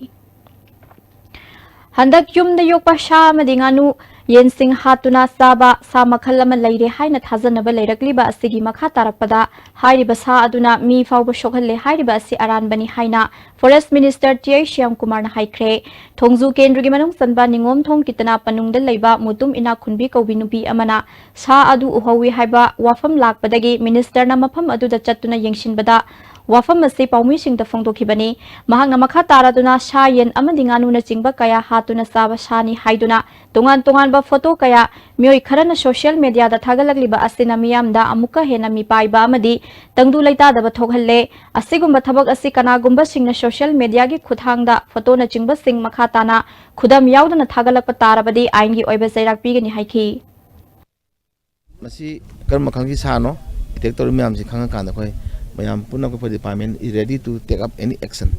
ꯍꯟꯗꯛ ꯌꯨꯝꯗ ꯌꯣꯛꯄ ꯁꯥ ꯑꯃꯗꯤ ꯉꯥꯅꯨ, ꯌꯦꯟꯁꯤꯡ ꯍꯥꯠꯇꯨꯅ ꯆꯥꯕ ꯁꯥ ꯃꯈꯜ ꯑꯃ ꯂꯩꯔꯦ ꯍꯥꯏꯅ ꯊꯥꯖꯅꯕ ꯂꯩꯔꯛꯂꯤꯕ ꯑꯁꯤꯒꯤ ꯃꯈꯥ ꯇꯥꯔꯛꯄꯗ ꯍꯥꯏꯔꯤꯕ ꯁꯥ ꯑꯗꯨꯅ ꯃꯤ ꯐꯥꯎꯕ ꯁꯣꯛꯍꯜꯂꯦ ꯍꯥꯏꯔꯤꯕ ꯑꯁꯤ ꯑꯔꯥꯟꯕꯅꯤ ꯍꯥꯏꯅ Forest Minister T I ꯁ꯭ꯌꯥꯝꯀꯨꯃꯥꯔꯅ ꯍꯥꯏꯈ꯭ꯔꯦ꯫ ꯊꯣꯡꯖꯨ ꯀꯦꯟꯗ꯭ꯔꯒꯤ ꯃꯅꯨꯡ ꯆꯟꯕ ꯅꯤꯉꯣꯝꯊꯣꯡ ꯀꯤꯇꯅꯥ ꯄꯅꯨꯡꯗ ꯂꯩꯕ ꯃꯨꯇꯨꯝ ꯏꯅꯥꯛ ꯈꯨꯟꯕꯤ ꯀꯧꯕꯤ ꯅꯨꯄꯤ ꯑꯃꯅ ꯁꯥ ꯑꯗꯨ ꯎꯍꯧꯏ ꯍꯥꯏꯕ ꯋꯥꯐꯝ ꯂꯥꯛꯄꯗꯒꯤ Ministerꯅ ꯃꯐꯝ ꯑꯗꯨꯗ ꯆꯠꯇꯨꯅ ꯌꯦꯡꯁꯤꯟꯕꯗ ꯋꯥꯐꯝ ꯑꯁꯤ ꯄꯥꯎꯃꯤꯁꯤꯡꯗ ꯐꯣꯡꯗꯣꯛꯈꯤꯕꯅꯤ꯫ ꯃꯍꯥꯛꯅ ꯃꯈꯥ ꯇꯥꯔꯗꯨꯅ ꯁꯥ, ꯌꯦꯟ ꯑꯃꯗꯤ ꯉꯥꯅꯨꯅꯆꯤꯡꯕ ꯀꯌꯥ ꯍꯥꯠꯇꯨꯅ ꯆꯥꯕ ꯁꯥꯅꯤ ꯍꯥꯏꯗꯨꯅ ꯇꯣꯉꯥꯟ ꯇꯣꯉꯥꯟꯕ ꯐꯣꯇꯣ ꯀꯌꯥ ꯃꯤꯑꯣꯏ ꯈꯔꯅ ꯁꯣꯁꯤꯌꯦꯜ ꯃꯦꯗꯤꯌꯥꯗ ꯊꯥꯒꯠꯂꯛꯂꯤꯕ ꯑꯁꯤꯅ ꯃꯤꯌꯥꯝꯗ ꯑꯃꯨꯛꯀ ꯍꯦꯟꯅ ꯃꯤꯄꯥꯏꯕ ꯑꯃꯗꯤ ꯇꯪꯗꯨ ꯂꯩꯇꯥꯗꯕ ꯊꯣꯛꯍꯜꯂꯦ꯫ ꯑꯁꯤꯒꯨꯝꯕ ꯊꯕꯛ ꯑꯁꯤ ꯀꯅꯥꯒꯨꯝꯕꯁꯤꯡꯅ ꯁꯣꯁꯤꯌꯦꯜ ꯃꯦꯗꯤꯌꯥꯒꯤ ꯈꯨꯠꯊꯥꯡꯗ ꯐꯣꯇꯣꯅꯆꯤꯡꯕꯁꯤꯡ ꯃꯈꯥ ꯇꯥꯅ ꯈꯨꯗꯝ ꯌꯥꯎꯗꯅ ꯊꯥꯒꯠꯂꯛꯄ ꯇꯥꯔꯕꯗꯤ ꯑꯥꯏꯟꯒꯤ ꯑꯣꯏꯕ ꯆꯩꯔꯥꯛ ꯄꯤꯒꯅꯤ ꯍꯥꯏꯈꯤ꯫ ꯃꯁꯤ ꯀꯔꯝꯕ ꯃꯈꯜꯒꯤ ꯁꯥꯅꯣ, ꯑꯦꯇꯦꯛ ꯇꯧꯔꯤ ꯃꯌꯥꯝꯁꯤ ꯈꯪꯉꯀꯥꯟꯗ ꯑꯩꯈꯣꯏ ꯃꯌꯥꯝ ꯄꯨꯟꯅ ꯑꯩꯈꯣꯏ department is ready to take up any action꯫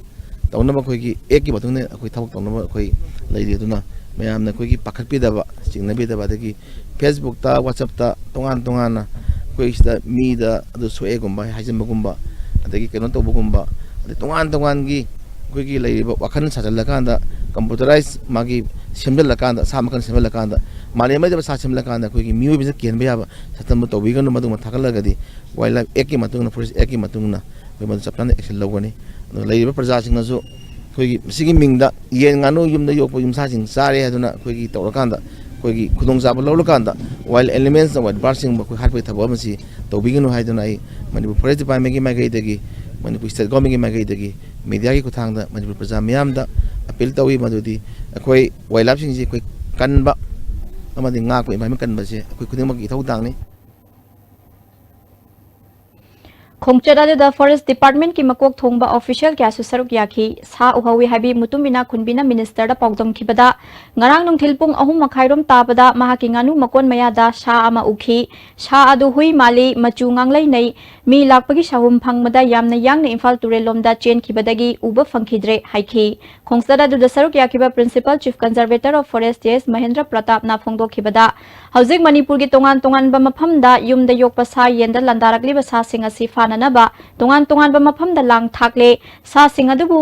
ꯇꯧꯅꯕ ꯑꯩꯈꯣꯏꯒꯤ ꯑꯦꯛꯀꯤ ꯃꯇꯨꯡ ꯏꯟꯅ ꯑꯩꯈꯣꯏ ꯊꯕꯛ ꯇꯧꯅꯕ ꯑꯩꯈꯣꯏ ꯂꯩꯔꯤ꯫ ꯑꯗꯨꯅ ꯃꯌꯥꯝꯅ ꯑꯩꯈꯣꯏꯒꯤ ꯄꯥꯈꯠꯄꯤꯗꯕ, ꯆꯤꯡꯅꯕꯤꯗꯕ, ꯑꯗꯒꯤ ꯐꯦꯁꯕꯨꯛꯇ, ꯋꯥꯆꯞꯇ ꯇꯣꯉꯥꯟ ꯇꯣꯉꯥꯟꯅ ꯑꯩꯈꯣꯏ ꯁꯤꯗ ꯃꯤꯗ ꯑꯗꯨ ꯁꯣꯛꯑꯦꯒꯨꯝꯕ ꯍꯥꯏꯖꯤꯟꯕꯒꯨꯝꯕ, ꯑꯗꯒꯤ ꯀꯩꯅꯣ ꯇꯧꯕꯒꯨꯝꯕ, ꯑꯗꯩ ꯇꯣꯉꯥꯟ ꯇꯣꯉꯥꯟꯒꯤ ꯑꯩꯈꯣꯏꯒꯤ ꯂꯩꯔꯤꯕ ꯋꯥꯈꯜ ꯁꯥꯖꯜꯂꯀꯥꯟꯗ, ꯀꯝꯄ꯭ꯌꯨꯇꯔꯥꯏꯁ ꯃꯥꯒꯤ ꯁꯦꯝꯖꯤꯜꯂꯀꯥꯟꯗ, ꯁꯥ ꯃꯈꯜ ꯁꯦꯝꯖꯤꯜꯂꯀꯥꯟꯗ, ꯃꯥꯂꯦꯝ ꯂꯩꯇꯕ ꯁꯥ ꯁꯦꯝꯖꯤꯜꯂꯀꯥꯟꯗ ꯑꯩꯈꯣꯏꯒꯤ ꯃꯤꯑꯣꯏꯕꯁꯤꯅ ꯀꯤꯍꯟꯕ ꯌꯥꯕ ꯁꯛꯇꯝꯕꯨ ꯇꯧꯕꯤꯒꯅꯨ꯫ ꯃꯗꯨꯒꯨꯝꯕ ꯊꯥꯒꯠꯂꯒꯗꯤ ꯋꯥꯏꯜ ꯂꯥꯏꯐ ꯑꯦꯛꯀꯤ ꯃꯇꯨꯡ ꯏꯟꯅ, ꯐꯣꯔꯦꯁ ꯑꯦꯛꯀꯤ ꯃꯇꯨꯡ ꯏꯟꯅ ꯑꯩꯈꯣꯏ ꯃꯗꯨ ꯆꯞ ꯆꯥꯅ ꯑꯦꯛꯁꯟ ꯂꯧꯒꯅꯤ꯫ ꯑꯗꯨꯒ ꯂꯩꯔꯤꯕ ꯄ꯭ꯔꯖꯥꯁꯤꯡꯅꯁꯨ ꯑꯩꯈꯣꯏꯒꯤ ꯃꯁꯤꯒꯤ ꯃꯤꯡꯗ ꯌꯦꯟ ꯉꯥꯅꯨ ꯌꯨꯝꯗ ꯌꯣꯛꯄ ꯌꯨꯝꯁꯥꯁꯤꯡ ꯆꯥꯔꯦ ꯍꯥꯏꯗꯨꯅ ꯑꯩꯈꯣꯏꯒꯤ ꯇꯧꯔꯀꯥꯟꯗ, ꯑꯩꯈꯣꯏꯒꯤ ꯈꯨꯗꯣꯡꯆꯥꯕ ꯂꯧꯔꯀꯥꯟꯗ, ꯋꯥꯏꯜ ꯑꯦꯅꯤꯃꯦꯜꯁ, ꯋꯥꯏꯜ ꯕꯥꯔꯗꯁꯤꯡꯕꯨ ꯑꯩꯈꯣꯏ ꯍꯥꯠꯄꯒꯤ ꯊꯕꯛ ꯑꯃꯁꯤ ꯇꯧꯕꯤꯒꯅꯨ ꯍꯥꯏꯗꯨꯅ ꯑꯩ ꯃꯅꯤꯄꯨꯔ ꯐꯣꯔꯦꯁ ꯗꯤꯄꯥꯔꯠꯃꯦꯟꯒꯤ ꯃꯥꯏꯀꯩꯗꯒꯤ, ꯃꯅꯤꯄꯨꯔ ꯁ꯭ꯇꯦꯠ ꯒꯣꯔꯃꯦꯟꯒꯤ ꯃꯥꯏꯀꯩꯗꯒꯤ ꯃꯦꯗꯤꯌꯥꯒꯤ ꯈꯨꯠꯊꯥꯡꯗ ꯃꯅꯤꯄꯨꯔ ꯄ꯭ꯔꯖꯥ ꯃꯤꯌꯥꯝꯗ ꯑꯄꯤꯜ ꯇꯧꯏ꯫ ꯃꯗꯨꯗꯤ ꯑꯩꯈꯣꯏ ꯋꯥꯏꯜ ꯂꯥꯏꯐꯁꯤꯡꯁꯤ ꯑꯩꯈꯣꯏ ꯀꯟꯕ ꯑꯃꯗꯤ ꯉꯥꯛꯄ, ꯏꯟꯚꯥꯏꯔꯟꯃꯦꯟ ꯀꯟꯕꯁꯦ ꯑꯩꯈꯣꯏ ꯈꯨꯗꯤꯡꯃꯛꯀꯤ ꯏꯊꯧꯗꯥꯡꯅꯤ꯫ ꯈꯣꯡꯆꯠ ꯑꯗꯨꯗ ꯐꯣꯔꯦꯁ ꯗꯤꯄꯥꯔꯠꯃꯦꯟꯠꯀꯤ ꯃꯀꯣꯛ ꯊꯣꯡꯕ ꯑꯣꯐꯤꯁꯤꯌꯦꯜ ꯀꯌꯥꯁꯨ ꯁꯔꯨꯛ ꯌꯥꯈꯤ꯫ ꯁꯥ ꯎꯍꯧꯏ ꯍꯥꯏꯕꯤ ꯃꯨꯇꯨꯝ ꯏꯅꯥꯛ ꯈꯨꯟꯕꯤꯅ ꯃꯤꯅꯤꯁꯇꯔꯗ ꯄꯥꯎꯗꯝꯈꯤꯕꯗ, ꯉꯔꯥꯡ ꯅꯨꯡꯊꯤꯜ ꯄꯨꯡ ꯑꯍꯨꯝ ꯃꯈꯥꯏꯔꯣꯝ ꯇꯥꯕꯗ ꯃꯍꯥꯛꯀꯤ ꯉꯥꯅꯨ ꯃꯀꯣꯟ ꯃꯌꯥꯗ ꯁꯥ ꯑꯃ ꯎꯈꯤ꯫ ꯁꯥ ꯑꯗꯨ ꯍꯨꯏ ꯃꯥꯜꯂꯤ, ꯃꯆꯨ ꯉꯥꯡꯂꯩꯅꯩ꯫ ꯃꯤ ꯂꯥꯛꯄꯒꯤ ꯁꯥꯍꯨꯝ ꯐꯪꯕꯗ ꯌꯥꯝꯅ ꯌꯥꯡꯅ ꯏꯝꯐꯥꯜ ꯇꯨꯔꯦꯜꯂꯣꯝꯗ ꯆꯦꯟꯈꯤꯕꯗꯒꯤ ꯎꯕ ꯐꯪꯈꯤꯗ꯭ꯔꯦ ꯍꯥꯏꯈꯤ꯫ ꯈꯣꯡꯆꯠ ꯑꯗꯨꯗ ꯁꯔꯨꯛ ꯌꯥꯈꯤꯕ Principal Chief Conservator of Forest J S Mahendra ꯄ꯭ꯔꯇꯥꯞꯅ ꯐꯣꯡꯗꯣꯛꯈꯤꯕꯗ, ꯍꯧꯖꯤꯛ ꯃꯅꯤꯄꯨꯔꯒꯤ ꯇꯣꯉꯥꯟ ꯇꯣꯉꯥꯟꯕ ꯃꯐꯝꯗ ꯌꯨꯝꯗ ꯌꯣꯛꯄ ꯁꯥ ꯌꯦꯟꯗ ꯂꯥꯟꯗꯥꯔꯛꯂꯤꯕ ꯁꯥꯁꯤꯡ ꯑꯁꯤ ꯐꯥꯅꯅꯕ ꯇꯣꯉꯥꯟ ꯇꯣꯉꯥꯟꯕ ꯃꯐꯝꯗ ꯂꯥꯡ ꯊꯥꯛꯂꯦ꯫ ꯁꯥꯁꯤꯡ ꯑꯗꯨꯕꯨ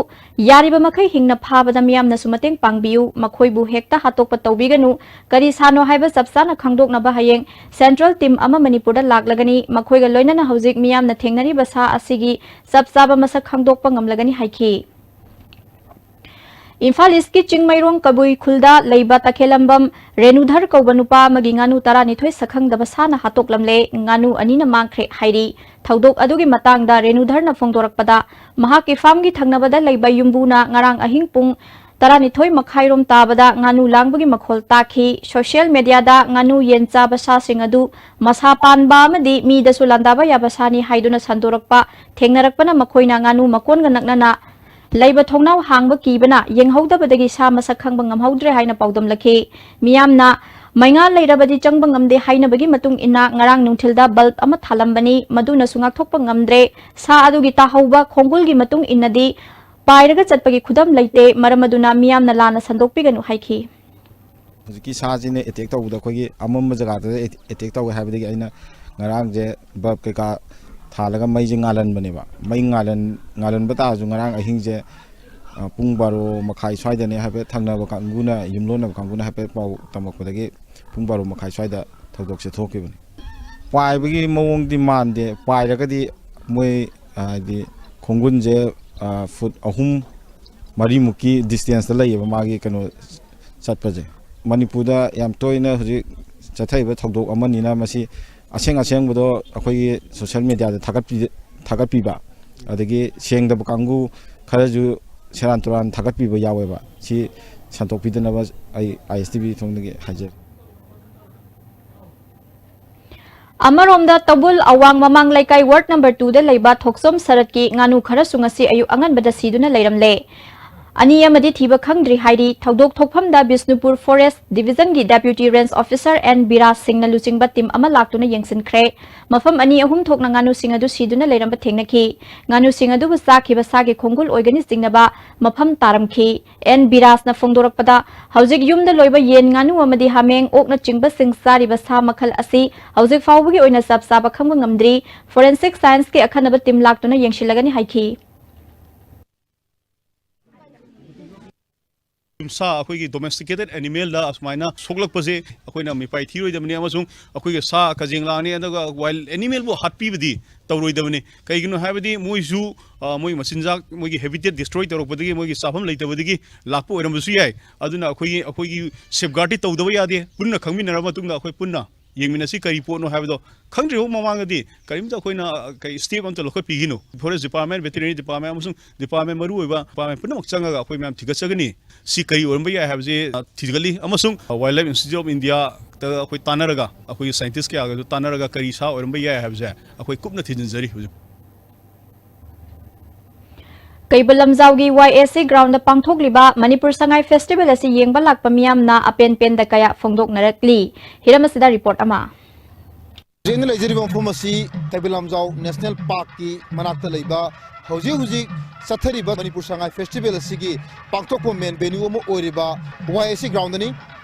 ꯌꯥꯔꯤꯕ ꯃꯈꯩ ꯍꯤꯡꯅ ꯐꯥꯕꯗ ꯃꯤꯌꯥꯝꯅꯁꯨ ꯃꯇꯦꯡ ꯄꯥꯡꯕꯤꯌꯨ꯫ ꯃꯈꯣꯏꯕꯨ ꯍꯦꯛꯇ ꯍꯥꯠꯇꯣꯛꯄ ꯇꯧꯕꯤꯒꯅꯨ꯫ ꯀꯔꯤ ꯁꯥꯅꯣ ꯍꯥꯏꯕ ꯆꯞ ꯆꯥꯅ ꯈꯪꯗꯣꯛꯅꯕ ꯍꯌꯦꯡ ꯁꯦꯟꯇ꯭ꯔꯦꯜ ꯇꯤꯝ ꯑꯃ ꯃꯅꯤꯄꯨꯔꯗ ꯂꯥꯛꯂꯒꯅꯤ꯫ ꯃꯈꯣꯏꯒ ꯂꯣꯏꯅꯅ ꯍꯧꯖꯤꯛ ꯃꯤꯌꯥꯝꯅ ꯊꯦꯡꯅꯔꯤꯕ ꯁꯥ ꯑꯁꯤꯒꯤ ꯆꯞ ꯆꯥꯕ ꯃꯁꯛ ꯈꯪꯗꯣꯛꯄ ꯉꯝꯂꯒꯅꯤ ꯍꯥꯏꯈꯤ꯫ ꯏꯝꯐꯥꯜ ꯏꯁꯀꯤ ꯆꯤꯡꯃꯩꯔꯣꯡ ꯀꯕꯨꯏ ꯈꯨꯜꯗ ꯂꯩꯕ ꯇꯈꯦꯂꯝꯕꯝ ꯔꯦꯅꯨꯙꯔ ꯀꯧꯕ ꯅꯨꯄꯥ ꯑꯃꯒꯤ ꯉꯥꯅꯨ ꯇꯔꯥꯅꯤꯊꯣꯏ ꯁꯛꯈꯪꯗꯕ ꯁꯥꯅ ꯍꯥꯠꯇꯣꯛꯂꯝꯂꯦ꯫ ꯉꯥꯅꯨ ꯑꯅꯤꯅ ꯃꯥꯡꯈ꯭ꯔꯦ ꯍꯥꯏꯔꯤ꯫ ꯊꯧꯗꯣꯛ ꯑꯗꯨꯒꯤ ꯃꯇꯥꯡꯗ ꯔꯦꯅꯨꯙꯔꯅ ꯐꯣꯡꯗꯣꯔꯛꯄꯗ, ꯃꯍꯥꯛꯀꯤ ꯐꯥꯔꯝꯒꯤ ꯊꯪꯅꯕꯗ ꯂꯩꯕ ꯌꯨꯝꯕꯨꯅ ꯉꯔꯥꯡ ꯑꯍꯤꯡ ꯄꯨꯡ ꯇꯔꯥꯅꯤꯊꯣꯏ ꯃꯈꯥꯏꯔꯣꯝ ꯇꯥꯕꯗ ꯉꯥꯅꯨ ꯂꯥꯡꯕꯒꯤ ꯃꯈꯣꯜ ꯇꯥꯈꯤ꯫ ꯁꯣꯁꯤꯌꯦꯜ ꯃꯦꯗꯤꯌꯥꯗ ꯉꯥꯅꯨ ꯌꯦꯟ ꯆꯥꯕ ꯁꯥꯁꯤꯡ ꯑꯗꯨ ꯃꯁꯥ ꯄꯥꯟꯕ ꯑꯃꯗꯤ ꯃꯤꯗꯁꯨ ꯂꯥꯟꯗꯥꯕ ꯌꯥꯕ ꯁꯥꯅꯤ ꯍꯥꯏꯗꯨꯅ ꯁꯟꯗꯣꯔꯛꯄ ꯊꯦꯡꯅꯔꯛꯄꯅ ꯃꯈꯣꯏꯅ ꯉꯥꯅꯨ ꯃꯀꯣꯟꯒ ꯅꯛꯅꯅ ꯂꯩꯕ ꯊꯣꯡꯅꯥꯎ ꯍꯥꯡꯕ ꯀꯤꯕꯅ ꯌꯦꯡꯍꯧꯗꯕꯗꯒꯤ ꯁꯥ ꯃꯁꯛ ꯈꯪꯕ ꯉꯝꯍꯧꯗ꯭ꯔꯦ ꯍꯥꯏꯅ ꯄꯥꯎꯗꯝꯂꯛꯈꯤ꯫ ꯃꯤꯌꯥꯝꯅ ꯃꯩꯉꯥ ꯂꯩꯔꯕꯗꯤ ꯆꯪꯕ ꯉꯝꯗꯦ ꯍꯥꯏꯅꯕꯒꯤ ꯃꯇꯨꯡ ꯏꯟꯅ ꯉꯔꯥꯡ ꯅꯨꯡꯊꯤꯜꯗ ꯕꯜꯕ ꯑꯃ ꯊꯥꯂꯝꯕꯅꯤ, ꯃꯗꯨꯅꯁꯨ ꯉꯥꯛꯊꯣꯛꯄ ꯉꯝꯗ꯭ꯔꯦ꯫ ꯁꯥ ꯑꯗꯨꯒꯤ ꯇꯥꯍꯧꯕ ꯈꯣꯡꯒꯨꯜꯒꯤ ꯃꯇꯨꯡ ꯏꯟꯅꯗꯤ ꯄꯥꯏꯔꯒ ꯆꯠꯄꯒꯤ ꯈꯨꯗꯝ ꯂꯩꯇꯦ, ꯃꯔꯝ ꯑꯗꯨꯅ ꯃꯤꯌꯥꯝꯅ ꯂꯥꯟꯅ ꯁꯟꯗꯣꯛꯄꯤꯒꯅꯨ ꯍꯥꯏꯈꯤ꯫ ꯍꯧꯖꯤꯛꯀꯤ ꯁꯥꯁꯤꯅ ꯑꯦꯇꯦꯛ ꯇꯧꯕꯗ ꯑꯩꯈꯣꯏꯒꯤ ꯑꯃꯝꯕ ꯖꯒꯥꯗꯨꯗ ꯑꯦꯇꯦꯛ ꯇꯧꯋꯦ ꯍꯥꯏꯕꯗꯒꯤ ꯑꯩꯅ ꯉꯔꯥꯡꯁꯦ ꯕꯜꯕ ꯀꯩꯀꯥ ꯊꯥꯜꯂꯒ ꯃꯩꯁꯦ ꯉꯥꯜꯍꯟꯕꯅꯦꯕ꯫ ꯃꯩ ꯉꯥꯜꯍꯟ ꯉꯥꯜꯍꯟꯕ ꯇꯥꯔꯁꯨ ꯉꯔꯥꯡ ꯑꯍꯤꯡꯁꯦ, ꯑ, ꯄꯨꯡ ꯕꯥꯔꯣ ꯃꯈꯥꯏ ꯁ꯭ꯋꯥꯏꯗꯅꯦ ꯍꯥꯏꯐꯦꯠ ꯊꯪꯅꯕ ꯀꯥꯡꯕꯨꯅ, ꯌꯨꯝꯂꯣꯟꯅꯕ ꯀꯥꯡꯕꯨꯅ ꯍꯥꯏꯐꯦꯠ ꯄꯥꯎ ꯇꯝꯃꯛꯄꯗꯒꯤ ꯄꯨꯡ ꯕꯥꯔꯣ ꯃꯈꯥꯏ ꯁ꯭ꯋꯥꯏꯗ ꯊꯧꯗꯣꯛꯁꯦ ꯊꯣꯛꯈꯤꯕꯅꯤ꯫ ꯄꯥꯏꯕꯒꯤ ꯃꯑꯣꯡꯗꯤ ꯃꯥꯟꯗꯦ꯫ ꯄꯥꯏꯔꯒꯗꯤ ꯃꯣꯏ, ꯍꯥꯏꯗꯤ, ꯈꯣꯡꯒꯨꯟꯁꯦ, ꯑ, ꯐꯨꯠ ꯑꯍꯨꯝ ꯃꯔꯤꯃꯨꯛꯀꯤ ꯗꯤꯁꯇꯦꯟꯁꯇ ꯂꯩꯌꯦꯕ ꯃꯥꯒꯤ ꯀꯩꯅꯣ ꯆꯠꯄꯁꯦ꯫ ꯃꯅꯤꯄꯨꯔꯗ ꯌꯥꯝ ꯇꯣꯏꯅ ꯍꯧꯖꯤꯛ ꯆꯠꯊꯔꯤꯕ ꯊꯧꯗꯣꯛ ꯑꯃꯅꯤꯅ ꯃꯁꯤ ꯑꯁꯦꯡ ꯑꯁꯦꯡꯕꯗꯣ ꯑꯩꯈꯣꯏꯒꯤ ꯁꯣꯁꯤꯌꯦꯜ ꯃꯦꯗꯤꯌꯥꯗ ꯊꯥꯒꯠꯄꯤ-, ꯊꯥꯒꯠꯄꯤꯕ, ꯑꯗꯒꯤ ꯁꯦꯡꯗꯕ ꯀꯥꯡꯕꯨ ꯈꯔꯁꯨ ꯁꯦꯔꯥꯟ ꯇꯨꯔꯥꯟ ꯊꯥꯒꯠꯄꯤꯕ ꯌꯥꯎꯋꯦꯕ꯫ ꯁꯤ ꯁꯟꯗꯣꯛꯄꯤꯗꯅꯕ ꯑꯩ ꯑꯥꯏ ꯑꯦꯁ ꯇꯤ ꯚꯤ ꯊꯣꯡꯗꯒꯤ ꯍꯥꯏꯖꯔꯤ꯫ ꯑꯃꯔꯣꯝꯗ ꯇꯧꯕꯨꯜ ꯑꯋꯥꯡ ꯃꯃꯥꯡ ꯂꯩꯀꯥꯏ ꯋꯥꯔꯗ ꯅꯝꯕꯔ ꯇꯨꯗ ꯂꯩꯕ ꯊꯣꯛꯆꯣꯝ ꯁꯔꯠꯀꯤ ꯉꯥꯅꯨ ꯈꯔꯁꯨ ꯉꯁꯤ ꯑꯌꯨꯛ ꯑꯉꯟꯕꯗ ꯁꯤꯗꯨꯅ ꯂꯩꯔꯝꯂꯦ꯫ ꯑꯅꯤ ꯑꯃꯗꯤ ꯊꯤꯕ ꯈꯪꯗ꯭ꯔꯤ ꯍꯥꯏꯔꯤ꯫ ꯊꯧꯗꯣꯛ ꯊꯣꯛꯐꯝꯗ ꯕꯤꯁꯅꯨꯄꯨꯔ ꯐꯣꯔꯦꯁ ꯗꯤꯚꯤꯖꯟꯒꯤ deputy range officer N Biraj ꯁꯤꯡꯅ ꯂꯨꯆꯤꯡꯕ ꯇꯤꯝ ꯑꯃ ꯂꯥꯛꯇꯨꯅ ꯌꯦꯡꯁꯤꯟꯈ꯭ꯔꯦ꯫ ꯃꯐꯝ ꯑꯅꯤ ꯑꯍꯨꯝ ꯊꯣꯛꯅ ꯉꯥꯅꯨꯁꯤꯡ ꯑꯗꯨ ꯁꯤꯗꯨꯅ ꯂꯩꯔꯝꯕ ꯊꯦꯡꯅꯈꯤ꯫ ꯉꯥꯅꯨꯁꯤꯡ ꯑꯗꯨꯕꯨ ꯆꯥꯈꯤꯕ ꯁꯥꯒꯤ ꯈꯣꯡꯒꯨꯜ ꯑꯣꯏꯒꯅꯤ ꯆꯤꯡꯅꯕ ꯃꯐꯝ ꯇꯥꯔꯝꯈꯤ꯫ ꯑꯦꯟ ꯕꯤꯔꯥꯖꯅ ꯐꯣꯡꯗꯣꯔꯛꯄꯗ, ꯍꯧꯖꯤꯛ ꯌꯨꯝꯗ ꯂꯣꯏꯕ ꯌꯦꯟ, ꯉꯥꯅꯨ ꯑꯃꯗꯤ ꯍꯥꯃꯦꯡ, ꯑꯣꯛꯅꯆꯤꯡꯕꯁꯤꯡ ꯆꯥꯔꯤꯕ ꯁꯥ ꯃꯈꯜ ꯑꯁꯤ ꯍꯧꯖꯤꯛ ꯐꯥꯎꯕꯒꯤ ꯑꯣꯏꯅ ꯆꯞ ꯆꯥꯕ ꯈꯪꯕ ꯉꯝꯗ꯭ꯔꯤ꯫ ꯐꯣꯔꯦꯟꯁꯤꯛ ꯁꯥꯏꯟꯁꯀꯤ ꯑꯈꯟꯅꯕ ꯇꯤꯝ ꯂꯥꯛꯇꯨꯅ ꯌꯦꯡꯁꯤꯜꯂꯒꯅꯤ ꯍꯥꯏꯈꯤ꯫ ꯁꯥ, ꯑꯩꯈꯣꯏꯒꯤ domesticated animalꯗ ꯑꯁꯨꯃꯥꯏꯅ ꯁꯣꯛꯂꯛꯄꯁꯦ ꯑꯩꯈꯣꯏꯅ ꯃꯤꯄꯥꯏ ꯊꯤꯔꯣꯏꯗꯕꯅꯤ, ꯑꯃꯁꯨꯡ ꯑꯩꯈꯣꯏꯒꯤ ꯁꯥ ꯀꯖꯦꯡ ꯂꯥꯛꯑꯅꯤ, ꯑꯗꯨꯒ wild animalꯕꯨ ꯍꯥꯠꯄꯤꯕꯗꯤ ꯇꯧꯔꯣꯏꯗꯕꯅꯤ꯫ ꯀꯩꯒꯤꯅꯣ ꯍꯥꯏꯕꯗꯤ ꯃꯣꯏꯁꯨ, ꯑ, ꯃꯣꯏ ꯃꯆꯤꯟꯖꯥꯛ, ꯃꯣꯏꯒꯤ habitat destroy ꯇꯧꯔꯛꯄꯗꯒꯤ, ꯃꯣꯏꯒꯤ ꯆꯥꯐꯝ ꯂꯩꯇꯕꯗꯒꯤ ꯂꯥꯛꯄ ꯑꯣꯏꯔꯝꯕꯁꯨ ꯌꯥꯏ꯫ ꯑꯗꯨꯅ ꯑꯩꯈꯣꯏꯒꯤ, ꯑꯩꯈꯣꯏꯒꯤ safeguardꯗꯤ ꯇꯧꯗꯕ ꯌꯥꯗꯦ꯫ ꯄꯨꯟꯅ ꯈꯪꯃꯤꯟꯅꯔꯕ ꯃꯇꯨꯡꯗ ꯑꯩꯈꯣꯏ ꯄꯨꯟꯅ ꯌꯦꯡꯃꯤꯟꯅꯁꯤ, ꯀꯔꯤ ꯄꯣꯠꯅꯣ ꯍꯥꯏꯕꯗꯣ꯫ ꯈꯪꯗ꯭ꯔꯤꯕ ꯃꯃꯥꯡꯗꯗꯤ ꯀꯔꯤꯝꯇ ꯑꯩꯈꯣꯏꯅ, ꯑ, ꯀꯔꯤ step ꯑꯝꯇ ꯂꯧꯈꯠꯄꯤꯈꯤꯅꯨ꯫ Forest Department, Veterinary Department ꯑꯃꯁꯨꯡ department ꯃꯔꯨ ꯑꯣꯏꯕ department ꯄꯨꯝꯅꯃꯛ ꯆꯪꯉꯒ ꯑꯩꯈꯣꯏ ꯃꯌꯥꯝ ꯊꯤꯒꯠꯆꯒꯅꯤ꯫ ꯁꯤ ꯀꯔꯤ ꯑꯣꯏꯔꯝꯕ ꯌꯥꯏ ꯍꯥꯏꯕꯁꯤ, ꯑ, ꯊꯤꯒꯠꯂꯤ, ꯑꯃꯁꯨꯡ, ꯑ, Wildlife Institute of Indiaꯗ ꯑꯩꯈꯣꯏ ꯇꯥꯟꯅꯔꯒ, ꯑꯩꯈꯣꯏꯒꯤ scientist ꯀꯌꯥꯒꯁꯨ ꯇꯥꯟꯅꯔꯒ ꯀꯔꯤ ꯁꯥ ꯑꯣꯏꯔꯝꯕ ꯌꯥꯏ ꯍꯥꯏꯕꯁꯦ ꯑꯩꯈꯣꯏ ꯀꯨꯞꯅ ꯊꯤꯖꯤꯟꯖꯔꯤ ꯍꯧꯖꯤꯛ꯫ ꯀꯩꯕꯨꯜ ꯂꯝꯖꯥꯎꯒꯤ Y A C groundꯗ ꯄꯥꯡꯊꯣꯛꯂꯤꯕ Manipur Sangai festival ꯑꯁꯤ ꯌꯦꯡꯕ ꯂꯥꯛꯄ ꯃꯤꯌꯥꯝꯅ ꯑꯄꯦꯟ ꯄꯦꯟꯗ ꯀꯌꯥ ꯐꯣꯡꯗꯣꯛꯅꯔꯛꯂꯤ꯫ ꯍꯤꯔꯝ ꯑꯁꯤꯗ report ꯑꯃ꯫ ꯍꯧꯖꯤꯛ ꯑꯩꯅ ꯂꯩꯖꯔꯤꯕ ꯃꯐꯝ ꯑꯁꯤ ꯀꯩꯕꯨꯜ ꯂꯝꯖꯥꯎ National Parkꯀꯤ ꯃꯅꯥꯛꯇ ꯂꯩꯕ, ꯍꯧꯖꯤꯛ ꯍꯧꯖꯤꯛ ꯆꯠꯊꯔꯤꯕ ꯃꯅꯤꯄꯨꯔ ꯁꯉꯥꯏ festival ꯑꯁꯤꯒꯤ ꯄꯥꯡꯊꯣꯛꯄ main venue ꯑꯃ ꯑꯣꯏꯔꯤꯕ Y A C groundꯅꯤ꯫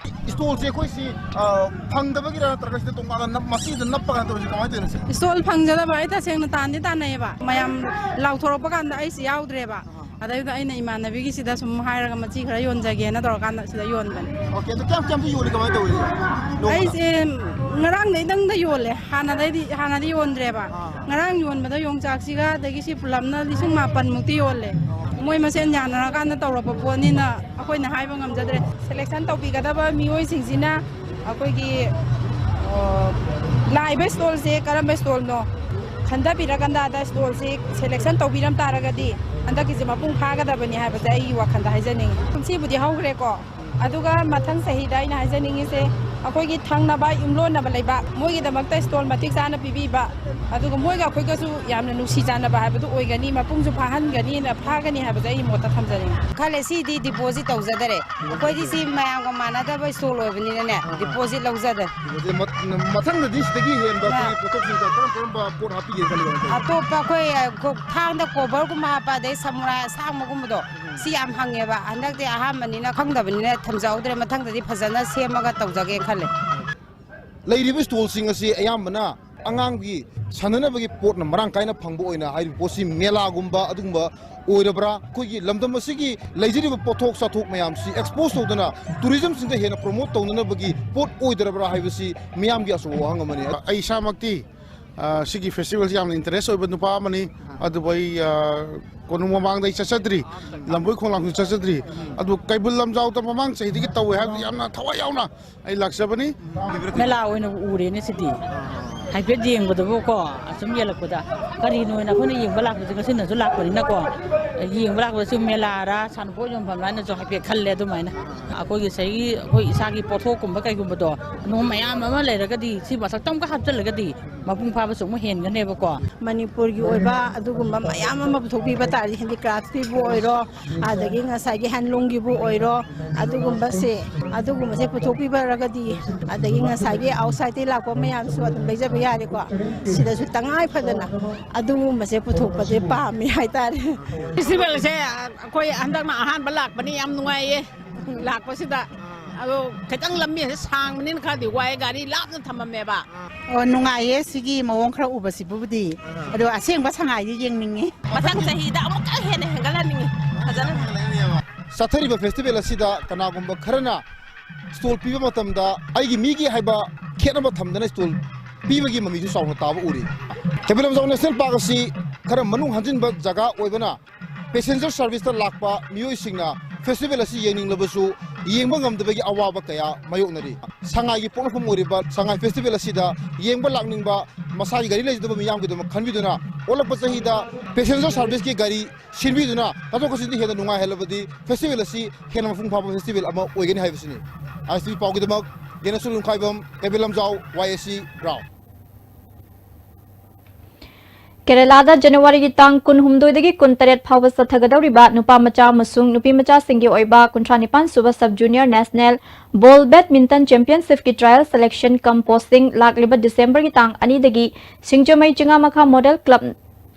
Stallꯁꯦ ꯑꯩꯈꯣꯏꯁꯤ, ꯑ, ꯐꯪꯗꯕꯒꯤꯔ ꯅꯠꯇ꯭ꯔꯒ ꯁꯤꯗ ꯇꯣꯉꯥꯟꯅ ꯅꯞ-, ꯃꯁꯤꯗ ꯅꯞꯄꯒ ꯅꯠꯇ꯭ꯔꯒ ꯁꯤ ꯀꯃꯥꯏꯅ ꯇꯧꯔꯤꯅꯣ ꯁꯤ? Stall ꯐꯪꯖꯗꯕ, ꯑꯩ ꯇꯁꯦꯡꯅ ꯇꯥꯟꯗꯤ ꯇꯥꯟꯅꯩꯌꯦꯕ꯫ ꯃꯌꯥꯝ ꯂꯥꯎꯊꯣꯔꯛꯄ ꯀꯥꯟꯗ ꯑꯩꯁꯤ ꯌꯥꯎꯗ꯭ꯔꯦꯕ꯫ ꯑꯗꯩꯗ ꯑꯩꯅ ꯏꯃꯥꯟꯅꯕꯤꯒꯤꯁꯤꯗ ꯁꯨꯝ ꯍꯥꯏꯔꯒ ꯃꯆꯤ ꯈꯔ ꯌꯣꯟꯖꯒꯦꯅ ꯇꯧꯔꯀꯥꯟꯗ ꯁꯤꯗ ꯌꯣꯟꯕꯅꯦ꯫ Okay, ꯑꯗꯣ ꯀꯌꯥꯝ, ꯀꯌꯥꯝꯗꯤ ꯌꯣꯜꯂꯤ, ꯀꯃꯥꯏꯅ ꯇꯧꯔꯤꯅꯣ? ꯅꯣꯡꯃꯗ? ꯑꯩꯁꯦ ꯉꯔꯥꯡꯗꯩꯗꯪꯗ ꯌꯣꯜꯂꯦ꯫ ꯍꯥꯟꯅꯗꯩꯗꯤ, ꯍꯥꯟꯅꯗꯤ ꯌꯣꯟꯗ꯭ꯔꯦꯕ꯫ ꯑꯥ꯫ ꯉꯔꯥꯡ ꯌꯣꯟꯕꯗ ꯌꯣꯡꯆꯥꯛꯁꯤꯒ ꯑꯗꯒꯤ ꯁꯤ ꯄꯨꯂꯞꯅ ꯂꯤꯁꯤꯡ ꯃꯥꯄꯟ ꯃꯨꯛꯇꯤ ꯌꯣꯜꯂꯦ꯫ ꯑꯣ꯫ ꯃꯣꯏ ꯃꯁꯦꯟ ꯌꯥꯅꯔꯀꯥꯟꯗ ꯇꯧꯔꯛꯄ ꯄꯣꯠꯅꯤꯅ ꯑꯩꯈꯣꯏꯅ ꯍꯥꯏꯕ ꯉꯝꯖꯗ꯭ꯔꯦ꯫ Selection ꯇꯧꯕꯤꯒꯗꯕ ꯃꯤꯑꯣꯏꯁꯤꯡꯁꯤꯅ ꯑꯩꯈꯣꯏꯒꯤ, ꯑ, ꯂꯥꯛꯏꯕ stallꯁꯦ ꯀꯔꯝꯕ stallꯅꯣ ꯈꯟꯊꯕꯤꯔꯀꯥꯟꯗ stallꯁꯦ selection ꯇꯧꯕꯤꯔꯝ ꯇꯥꯔꯒꯗꯤ ꯍꯟꯗꯛꯀꯤꯁꯦ ꯃꯄꯨꯡ ꯐꯥꯒꯗꯕꯅꯤ ꯍꯥꯏꯕꯁꯦ ꯑꯩꯒꯤ ꯋꯥꯈꯜꯗ ꯍꯥꯏꯖꯅꯤꯡꯉꯤ꯫ ꯀꯨꯝꯁꯤꯕꯨꯗꯤ ꯍꯧꯈ꯭ꯔꯦꯀꯣ, ꯑꯗꯨꯒ ꯃꯊꯪ ꯆꯍꯤꯗ ꯑꯩꯅ ꯍꯥꯏꯖꯅꯤꯡꯉꯤꯁꯦ, ꯑꯩꯈꯣꯏꯒꯤ ꯊꯪꯅꯕ ꯌꯨꯝꯂꯣꯟꯅꯕ ꯂꯩꯕꯥꯛ, ꯃꯣꯏꯒꯤꯗꯃꯛꯇ stall ꯃꯇꯤꯛ ꯆꯥꯅ ꯄꯤꯕꯤꯕ, ꯑꯗꯨꯒ ꯃꯣꯏꯒ ꯑꯩꯈꯣꯏꯒꯁꯨ ꯌꯥꯝꯅ ꯅꯨꯡꯁꯤ ꯆꯥꯟꯅꯕ ꯍꯥꯏꯕꯗꯨ ꯑꯣꯏꯒꯅꯤ, ꯃꯄꯨꯡꯁꯨ ꯐꯥꯍꯟꯒꯅꯤꯅ, ꯐꯥꯒꯅꯤ ꯍꯥꯏꯕꯁꯦ ꯑꯩꯒꯤ ꯃꯣꯠꯇ ꯊꯝꯖꯅꯤꯡꯉꯤ꯫ ꯈꯜꯂꯦ, ꯁꯤꯗꯤ deposit ꯇꯧꯖꯗꯔꯦ꯫ ꯑꯩꯈꯣꯏꯗꯤ ꯁꯤ ꯃꯌꯥꯝꯒ ꯃꯥꯟꯅꯗꯕ stall ꯑꯣꯏꯕꯅꯤꯅꯅꯦ, deposit ꯂꯧꯖꯗꯔꯦ꯫ ꯑꯗꯨꯗꯤ ꯃ-, ꯃꯊꯪꯗꯗꯤ ꯁꯤꯗꯒꯤ ꯍꯦꯟꯕ ꯑꯥ꯫ ꯑꯩꯈꯣꯏꯒꯤ ꯄꯣꯠꯊꯣꯛꯁꯤꯡꯗ ꯀꯔꯝ ꯀꯔꯝꯕ ꯄꯣꯠ ꯍꯥꯞꯄꯤꯒꯦ ꯈꯜꯂꯤꯕ? ꯑꯇꯣꯞꯄ ꯑꯩꯈꯣꯏ, ꯑ, ꯀꯣ-, ꯊꯥꯡꯗ coverꯒꯨꯝꯕ ꯍꯥꯞꯄ, ꯑꯗꯩ ꯁꯃꯨꯔꯥꯏ ꯑꯁꯥꯡꯕꯒꯨꯝꯕꯗꯣ, ꯁꯤ ꯌꯥꯝ ꯍꯪꯉꯦꯕ꯫ ꯍꯟꯗꯛꯇꯤ ꯑꯍꯥꯟꯕꯅꯤꯅ ꯈꯪꯗꯕꯅꯤꯅ ꯊꯝꯖꯍꯧꯗ꯭ꯔꯦ꯫ ꯃꯊꯪꯗꯗꯤ ꯐꯖꯅ ꯁꯦꯝꯃꯒ ꯇꯧꯖꯒꯦꯅ ꯈꯜꯂꯦ꯫ ꯂꯩꯔꯤꯕ stallꯁꯤꯡ ꯑꯁꯤ ꯑꯌꯥꯝꯕꯅ ꯑꯉꯥꯡꯒꯤ ꯁꯥꯟꯅꯅꯕꯒꯤ ꯄꯣꯠꯅ ꯃꯔꯥꯡ ꯀꯥꯏꯅ ꯐꯪꯕ ꯑꯣꯏꯅ ꯍꯥꯏꯔꯤꯕ ꯄꯣꯠꯁꯤ ꯃꯦꯂꯥꯒꯨꯝꯕ ꯑꯗꯨꯒꯨꯝꯕ ꯑꯣꯏꯔꯕ꯭ꯔꯥ? ꯑꯩꯈꯣꯏꯒꯤ ꯂꯝꯗꯝ ꯑꯁꯤꯒꯤ ꯂꯩꯖꯔꯤꯕ ꯄꯣꯠꯊꯣꯛ ꯆꯥꯊꯣꯛ ꯃꯌꯥꯝꯁꯤ ꯑꯦꯛꯁꯄꯣꯖ ꯇꯧꯗꯅ ꯇꯨꯔꯤꯖꯝꯁꯤꯡꯗ ꯍꯦꯟꯅ ꯄ꯭ꯔꯣꯃꯣꯠ ꯇꯧꯅꯅꯕꯒꯤ ꯄꯣꯠ ꯑꯣꯏꯗ꯭ꯔꯕ꯭ꯔꯥ ꯍꯥꯏꯕꯁꯤ ꯃꯤꯌꯥꯝꯒꯤ ꯑꯆꯧꯕ ꯋꯥꯍꯪ ꯑꯃꯅꯤ꯫ ꯑꯩ ꯏꯁꯥꯃꯛꯇꯤ, ꯑ, ꯁꯤꯒꯤ ꯐꯦꯁꯇꯤꯚꯦꯜꯁꯤ ꯌꯥꯝꯅ ꯏꯟꯇꯔꯦꯁ ꯑꯣꯏꯕ ꯅꯨꯄꯥ ꯑꯃꯅꯤ꯫ ꯑꯗꯨꯕꯨ ꯑꯩ, ꯑ, ꯀꯣꯅꯨꯡ ꯃꯃꯥꯡꯗ ꯑꯩ ꯆꯠꯆꯗ꯭ꯔꯤ, ꯂꯝꯕꯣꯏ ꯈꯣꯡꯂꯥꯡꯁꯨ ꯆꯠꯆꯗ꯭ꯔꯤ꯫ ꯑꯗꯨ ꯀꯩꯕꯨꯜ ꯂꯝꯖꯥꯎꯗ ꯃꯃꯥꯡ ꯆꯍꯤꯗꯒꯤ ꯇꯧꯋꯦ ꯍꯥꯏꯕꯗꯤ ꯌꯥꯝꯅ ꯊꯋꯥꯏ ꯌꯥꯎꯅ ꯑꯩ ꯂꯥꯛꯆꯕꯅꯤ꯫ ꯃꯦꯂꯥ ꯑꯣꯏꯅ ꯎꯔꯦꯅꯦ ꯁꯤꯗꯤ꯫ ꯍꯥꯏꯐꯦꯠ ꯌꯦꯡꯕꯗꯕꯨꯀꯣ, ꯑꯁꯨꯝ ꯌꯦꯜꯂꯛꯄꯗ ꯀꯔꯤꯅꯣꯅ ꯑꯩꯈꯣꯏꯅ ꯌꯦꯡꯕ ꯂꯥꯛꯄꯁꯦ ꯉꯁꯤꯅꯁꯨ ꯂꯥꯛꯄꯅꯤꯅꯀꯣ, ꯌꯦꯡꯕ ꯂꯥꯛꯄꯗꯁꯨ ꯃꯦꯂꯥꯔꯥ ꯁꯥꯟꯅꯄꯣꯠ ꯌꯣꯟꯐꯝ ꯍꯥꯏꯅꯁꯨ ꯍꯥꯏꯐꯦꯠ ꯈꯜꯂꯦ꯫ ꯑꯗꯨꯃꯥꯏꯅ ꯑꯩꯈꯣꯏꯒꯤ ꯉꯁꯥꯏꯒꯤ ꯑꯩꯈꯣꯏ ꯏꯁꯥꯒꯤ ꯄꯣꯠꯊꯣꯛꯀꯨꯝꯕ ꯀꯩꯒꯨꯝꯕꯗꯣ ꯑꯗꯨꯝ ꯃꯌꯥꯝ ꯑꯃ ꯂꯩꯔꯒꯗꯤ ꯁꯤ ꯃꯊꯛꯇ ꯑꯃꯨꯛꯀ ꯍꯥꯞꯆꯤꯜꯂꯒꯗꯤ ꯃꯄꯨꯡ ꯐꯥꯕꯁꯨ ꯑꯃꯨꯛ ꯍꯦꯟꯒꯅꯦꯕꯀꯣ꯫ ꯃꯅꯤꯄꯨꯔꯒꯤ ꯑꯣꯏꯕ ꯑꯗꯨꯒꯨꯝꯕ ꯃꯌꯥꯝ ꯑꯃ ꯄꯨꯊꯣꯛꯄꯤꯕ ꯇꯥꯔꯗꯤ, ꯍꯦꯟꯗꯤꯀ꯭ꯔꯥꯐꯀꯤꯕꯨ ꯑꯣꯏꯔꯣ, ꯑꯗꯒꯤ ꯉꯁꯥꯏꯒꯤ ꯍꯦꯟꯂꯨꯝꯒꯤꯕꯨ ꯑꯣꯏꯔꯣ, ꯑꯗꯨꯒꯨꯝꯕꯁꯦ, ꯑꯗꯨꯒꯨꯝꯕꯁꯦ ꯄꯨꯊꯣꯛꯄꯤꯕꯔꯒꯗꯤ, ꯑꯗꯒꯤ ꯉꯁꯥꯏꯒꯤ ꯑꯥꯎꯠꯁꯥꯏꯗꯇꯒꯤ ꯂꯥꯛꯄ ꯃꯌꯥꯝꯁꯨ ꯑꯗꯨꯝ ꯂꯩꯖꯕ ꯌꯥꯔꯦꯀꯣ꯫ ꯁꯤꯗꯁꯨ ꯇꯉꯥꯏ ꯐꯗꯅ ꯑꯗꯨꯒꯨꯝꯕꯁꯦ ꯄꯨꯊꯣꯛꯄꯁꯦ ꯄꯥꯝꯃꯤ ꯍꯥꯏꯇꯥꯔꯦ꯫ ꯐꯦꯁꯇꯤꯚꯦꯜꯁꯦ ꯑꯩꯈꯣꯏ ꯍꯟꯗꯛꯅ ꯑꯍꯥꯟꯕ ꯂꯥꯛꯄꯅꯤ, ꯌꯥꯝ ꯅꯨꯡꯉꯥꯏꯌꯦ꯫ ꯂꯥꯛꯄꯁꯤꯗ ꯑꯗꯣ ꯈꯤꯇꯪ ꯂꯝꯕꯤꯁꯦ ꯁꯥꯡꯕꯅꯤꯅ ꯈꯔꯗꯤ ꯋꯥꯏ, ꯒꯥꯔꯤ ꯂꯥꯞꯅ ꯊꯝꯃꯝꯃꯦꯕ꯫ ꯑꯣ, ꯅꯨꯡꯉꯥꯏꯌꯦ ꯁꯤꯒꯤ ꯃꯑꯣꯡ ꯈꯔ ꯎꯕꯁꯤꯕꯨꯗꯤ꯫ ꯑꯗꯣ ꯑꯁꯦꯡꯕ ꯁꯉꯥꯏꯗꯤ ꯌꯦꯡꯅꯤꯡꯉꯤ꯫ ꯃꯊꯪ ꯆꯍꯤꯗ ꯑꯃꯨꯛꯀ ꯍꯦꯟꯅ ꯍꯦꯟꯒꯠꯍꯟꯅꯤꯡꯉꯤ꯫ ꯐꯖꯅ ꯆꯠꯊꯔꯤꯕ ꯐꯦꯁꯇꯤꯚꯦꯜ ꯑꯁꯤꯗ ꯀꯅꯥꯒꯨꯝꯕ ꯈꯔꯅ ꯁ꯭ꯇꯣꯜ ꯄꯤꯕ ꯃꯇꯝꯗ ꯑꯩꯒꯤ ꯃꯤꯒꯤ ꯍꯥꯏꯕ ꯈꯦꯠꯅꯕ ꯊꯝꯗꯅ ꯁ꯭ꯇꯣꯜ ꯄꯤꯕꯒꯤ ꯃꯃꯤꯁꯨ ꯆꯥꯎꯅ ꯇꯥꯕ ꯎꯔꯤ꯫ ꯀꯩꯕꯨꯜ ꯂꯝꯖꯥꯎ ꯅꯦꯁꯅꯦꯜ ꯄꯥꯔꯛ ꯑꯁꯤ ꯈꯔ ꯃꯅꯨꯡ ꯍꯟꯖꯤꯟꯕ ꯖꯒꯥ ꯑꯣꯏꯕꯅ ꯄꯦꯁꯦꯟꯖꯔ ꯁꯔꯚꯤꯁꯇ ꯂꯥꯛꯄ ꯃꯤꯑꯣꯏꯁꯤꯡꯅ ꯐꯦꯁꯇꯤꯚꯦꯜ ꯑꯁꯤ ꯌꯦꯡꯅꯤꯡꯂꯕꯁꯨ ꯌꯦꯡꯕ ꯉꯝꯗꯕꯒꯤ ꯑꯋꯥꯕ ꯀꯌꯥ ꯃꯥꯌꯣꯛꯅꯔꯤ꯫ ꯁꯉꯥꯏꯒꯤ ꯄꯣꯛꯅꯐꯝ ꯑꯣꯏꯔꯤꯕ ꯁꯉꯥꯏ ꯐꯦꯁꯇꯤꯚꯦꯜ ꯑꯁꯤꯗ ꯌꯦꯡꯕ ꯂꯥꯛꯅꯤꯡꯕ ꯃꯁꯥꯒꯤ ꯒꯥꯔꯤ ꯂꯩꯖꯗꯕ ꯃꯤꯌꯥꯝꯒꯤꯗꯃꯛ ꯈꯟꯕꯤꯗꯨꯅ ꯑꯣꯜꯂꯛꯄ ꯆꯍꯤꯗ ꯄꯦꯁꯦꯟꯖꯔ ꯁꯔꯚꯤꯁꯀꯤ ꯒꯥꯔꯤ ꯁꯤꯟꯕꯤꯗꯨꯅ ꯆꯠꯊꯣꯛ ꯆꯠꯁꯤꯟꯗ ꯍꯦꯟꯅ ꯅꯨꯡꯉꯥꯏꯍꯜꯂꯕꯗꯤ ꯐꯦꯁꯇꯤꯚꯦꯜ ꯑꯁꯤ ꯍꯦꯟꯅ ꯃꯄꯨꯡ ꯐꯥꯕ ꯐꯦꯁꯇꯤꯚꯦꯜ ꯑꯃ ꯑꯣꯏꯒꯅꯤ ꯍꯥꯏꯕꯁꯤꯅꯤ꯫ ꯑꯥꯏ ꯑꯦꯁ ꯇꯤ ꯚꯤ ꯄꯥꯎꯒꯤꯗꯃꯛ ꯒꯦꯅꯦꯁꯣꯔ ꯌꯨꯝꯈꯥꯏꯕꯝ, ꯀꯩꯕꯨꯜ ꯂꯝꯖꯥꯎ, ꯋꯥꯏ ꯑꯦ ꯁꯤ ꯒ꯭ꯔꯥꯎꯟ꯫ ꯀꯦꯔꯦꯂꯥꯗ ꯖꯅꯋꯥꯔꯤꯒꯤ ꯇꯥꯡ ꯀꯨꯟꯍꯨꯝꯗꯣꯏꯗꯒꯤ ꯀꯨꯟꯇꯔꯦꯠ ꯐꯥꯎꯕ ꯆꯠꯊꯒꯗꯧꯔꯤꯕ ꯅꯨꯄꯥ ꯃꯆꯥ ꯑꯃꯁꯨꯡ ꯅꯨꯄꯤ ꯃꯆꯥꯁꯤꯡꯒꯤ ꯑꯣꯏꯕ ꯀꯨꯟꯊ꯭ꯔꯥ ꯅꯤꯄꯥꯟ ꯁꯨꯕ ꯁꯕ ꯖꯨꯅꯤꯌꯔ ꯅꯦꯁꯅꯦꯜ ꯕꯣꯜ ꯕꯦꯗꯃꯤꯟꯇꯟ ꯆꯦꯝꯄꯤꯌꯟꯁꯤꯞꯀꯤ ꯇ꯭ꯔꯥꯌꯦꯜ ꯁꯦꯂꯦꯛꯁꯟ ꯀꯝ ꯄꯣꯁꯇꯤꯡ ꯂꯥꯛꯂꯤꯕ ꯗꯤꯁꯦꯝꯕꯔꯒꯤ ꯇꯥꯡ ꯑꯅꯤꯗꯒꯤ ꯁꯤꯡꯖꯃꯩ ꯆꯤꯉꯥꯃꯈꯥ ꯃꯣꯗꯦꯜ ꯀ꯭ꯂꯕ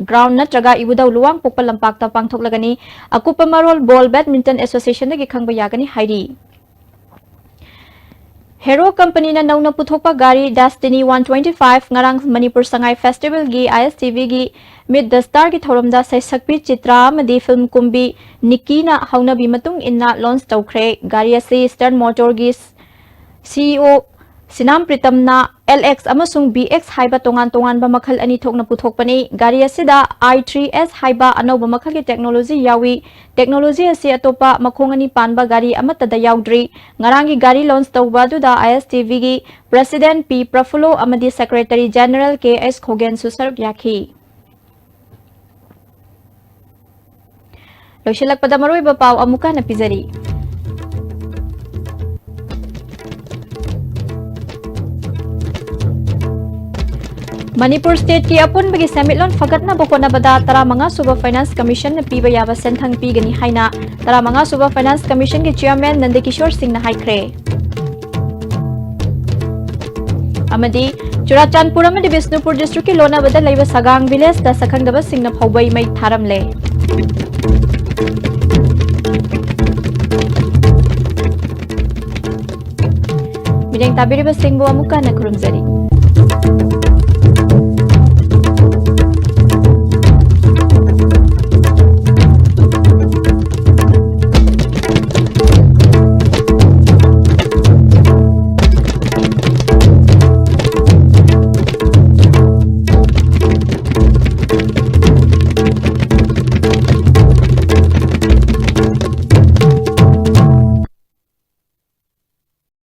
ꯒ꯭ꯔꯥꯎꯟ ꯅꯠꯇ꯭ꯔꯒ ꯏꯕꯨꯙꯧ ꯂꯨꯋꯥꯡꯄꯣꯛꯄ ꯂꯝꯄꯥꯛꯇ ꯄꯥꯡꯊꯣꯛꯂꯒꯅꯤ꯫ ꯑꯀꯨꯞꯄ ꯃꯔꯣꯜ ꯕꯣꯜ ꯕꯦꯗꯃꯤꯟꯇꯟ ꯑꯦꯁꯣꯁꯤꯌꯦꯁꯟꯗꯒꯤ ꯈꯪꯕ ꯌꯥꯒꯅꯤ ꯍꯥꯏꯔꯤ꯫ Hero Company ꯅ ꯅꯧꯅ ꯄꯨꯊꯣꯛꯄ ꯒꯥꯔꯤ Destiny one twenty five ꯉꯔꯥꯡ ꯃꯅꯤꯄꯨꯔ ꯁꯉꯥꯏ Festival ꯒꯤ I S T V ꯒꯤ Meet the Star ꯒꯤ ꯊꯧꯔꯝꯗ ꯁꯩꯁꯛꯄꯤ ꯆꯤꯇ꯭ꯔꯥ ꯑꯃꯗꯤ film ꯀꯨꯝꯕꯤ ꯅꯤꯛꯀꯤꯅ ꯍꯧꯅꯕꯤ ꯃꯇꯨꯡ ꯏꯟꯅ launch ꯇꯧꯈ꯭ꯔꯦ꯫ ꯒꯥꯔꯤ ꯑꯁꯤ Eastern Motor ꯒꯤ C E O ꯁꯤꯅꯥꯝ ꯄ꯭ꯔꯤꯇꯝꯅ L X ꯑꯃꯁꯨꯡ B X ꯍꯥꯏꯕ ꯇꯣꯉꯥꯟ ꯇꯣꯉꯥꯟꯕ ꯃꯈꯜ ꯑꯅꯤ ꯊꯣꯛꯅ ꯄꯨꯊꯣꯛꯄꯅꯤ꯫ ꯒꯥꯔꯤ ꯑꯁꯤꯗ I three S ꯍꯥꯏꯕ ꯑꯅꯧꯕ ꯃꯈꯜꯒꯤ technology ꯌꯥꯎꯏ꯫ Technology ꯑꯁꯤ ꯑꯇꯣꯞꯄ ꯃꯈꯣꯡ ꯑꯅꯤ ꯄꯥꯟꯕ ꯒꯥꯔꯤ ꯑꯃꯠꯇꯗ ꯌꯥꯎꯗ꯭ꯔꯤ꯫ ꯉꯔꯥꯡꯒꯤ ꯒꯥꯔꯤ launch ꯇꯧꯕ ꯑꯗꯨꯗ I S T V ꯒꯤ President P ꯄ꯭ꯔꯐꯨꯜꯂꯣ ꯑꯃꯗꯤ Secretary General K S ꯈꯣꯒꯦꯟꯁꯨ ꯁꯔꯨꯛ ꯌꯥꯈꯤ꯫ ꯂꯣꯏꯁꯤꯜꯂꯛꯄꯗ ꯃꯔꯨꯑꯣꯏꯕ ꯄꯥꯎ ꯑꯃꯨꯛꯀ ꯍꯟꯅ ꯄꯤꯖꯔꯤ꯫ ꯃꯅꯤꯄꯨꯔ state ꯀꯤ ꯑꯄꯨꯟꯕꯒꯤ ꯁꯦꯟꯃꯤꯠꯂꯣꯟ ꯐꯒꯠꯅꯕ ꯍꯣꯠꯅꯕꯗ ꯇꯔꯥꯃꯉꯥ ꯁꯨꯕ Finance Commission ꯅ ꯄꯤꯕ ꯌꯥꯕ ꯁꯦꯟꯊꯪ ꯄꯤꯒꯅꯤ ꯍꯥꯏꯅ ꯇꯔꯥꯃꯉꯥ ꯁꯨꯕ Finance Commission ꯒꯤ Chairman ꯅꯟꯗꯀꯤꯁꯣꯔ ꯁꯤꯡꯅ ꯍꯥꯏꯈ꯭ꯔꯦ꯫ ꯑꯃꯗꯤ ꯆꯨꯔꯥꯆꯥꯟꯄꯨꯔ ꯑꯃꯗꯤ ꯕꯤꯁꯅꯨꯄꯨꯔ district ꯀꯤ ꯂꯣꯟꯅꯕꯗ ꯂꯩꯕ ꯁꯒꯥꯡ village ꯇ ꯁꯛꯈꯪꯗꯕꯁꯤꯡꯅ ꯐꯧꯕꯩ ꯃꯩ ꯊꯥꯔꯝꯂꯦ꯫ ꯃꯤꯠꯌꯦꯡ ꯇꯥꯕꯤꯔꯤꯕꯁꯤꯡꯕꯨ ꯑꯃꯨꯛꯀ ꯍꯟꯅ ꯈꯨꯔꯨꯝꯖꯔꯤ꯫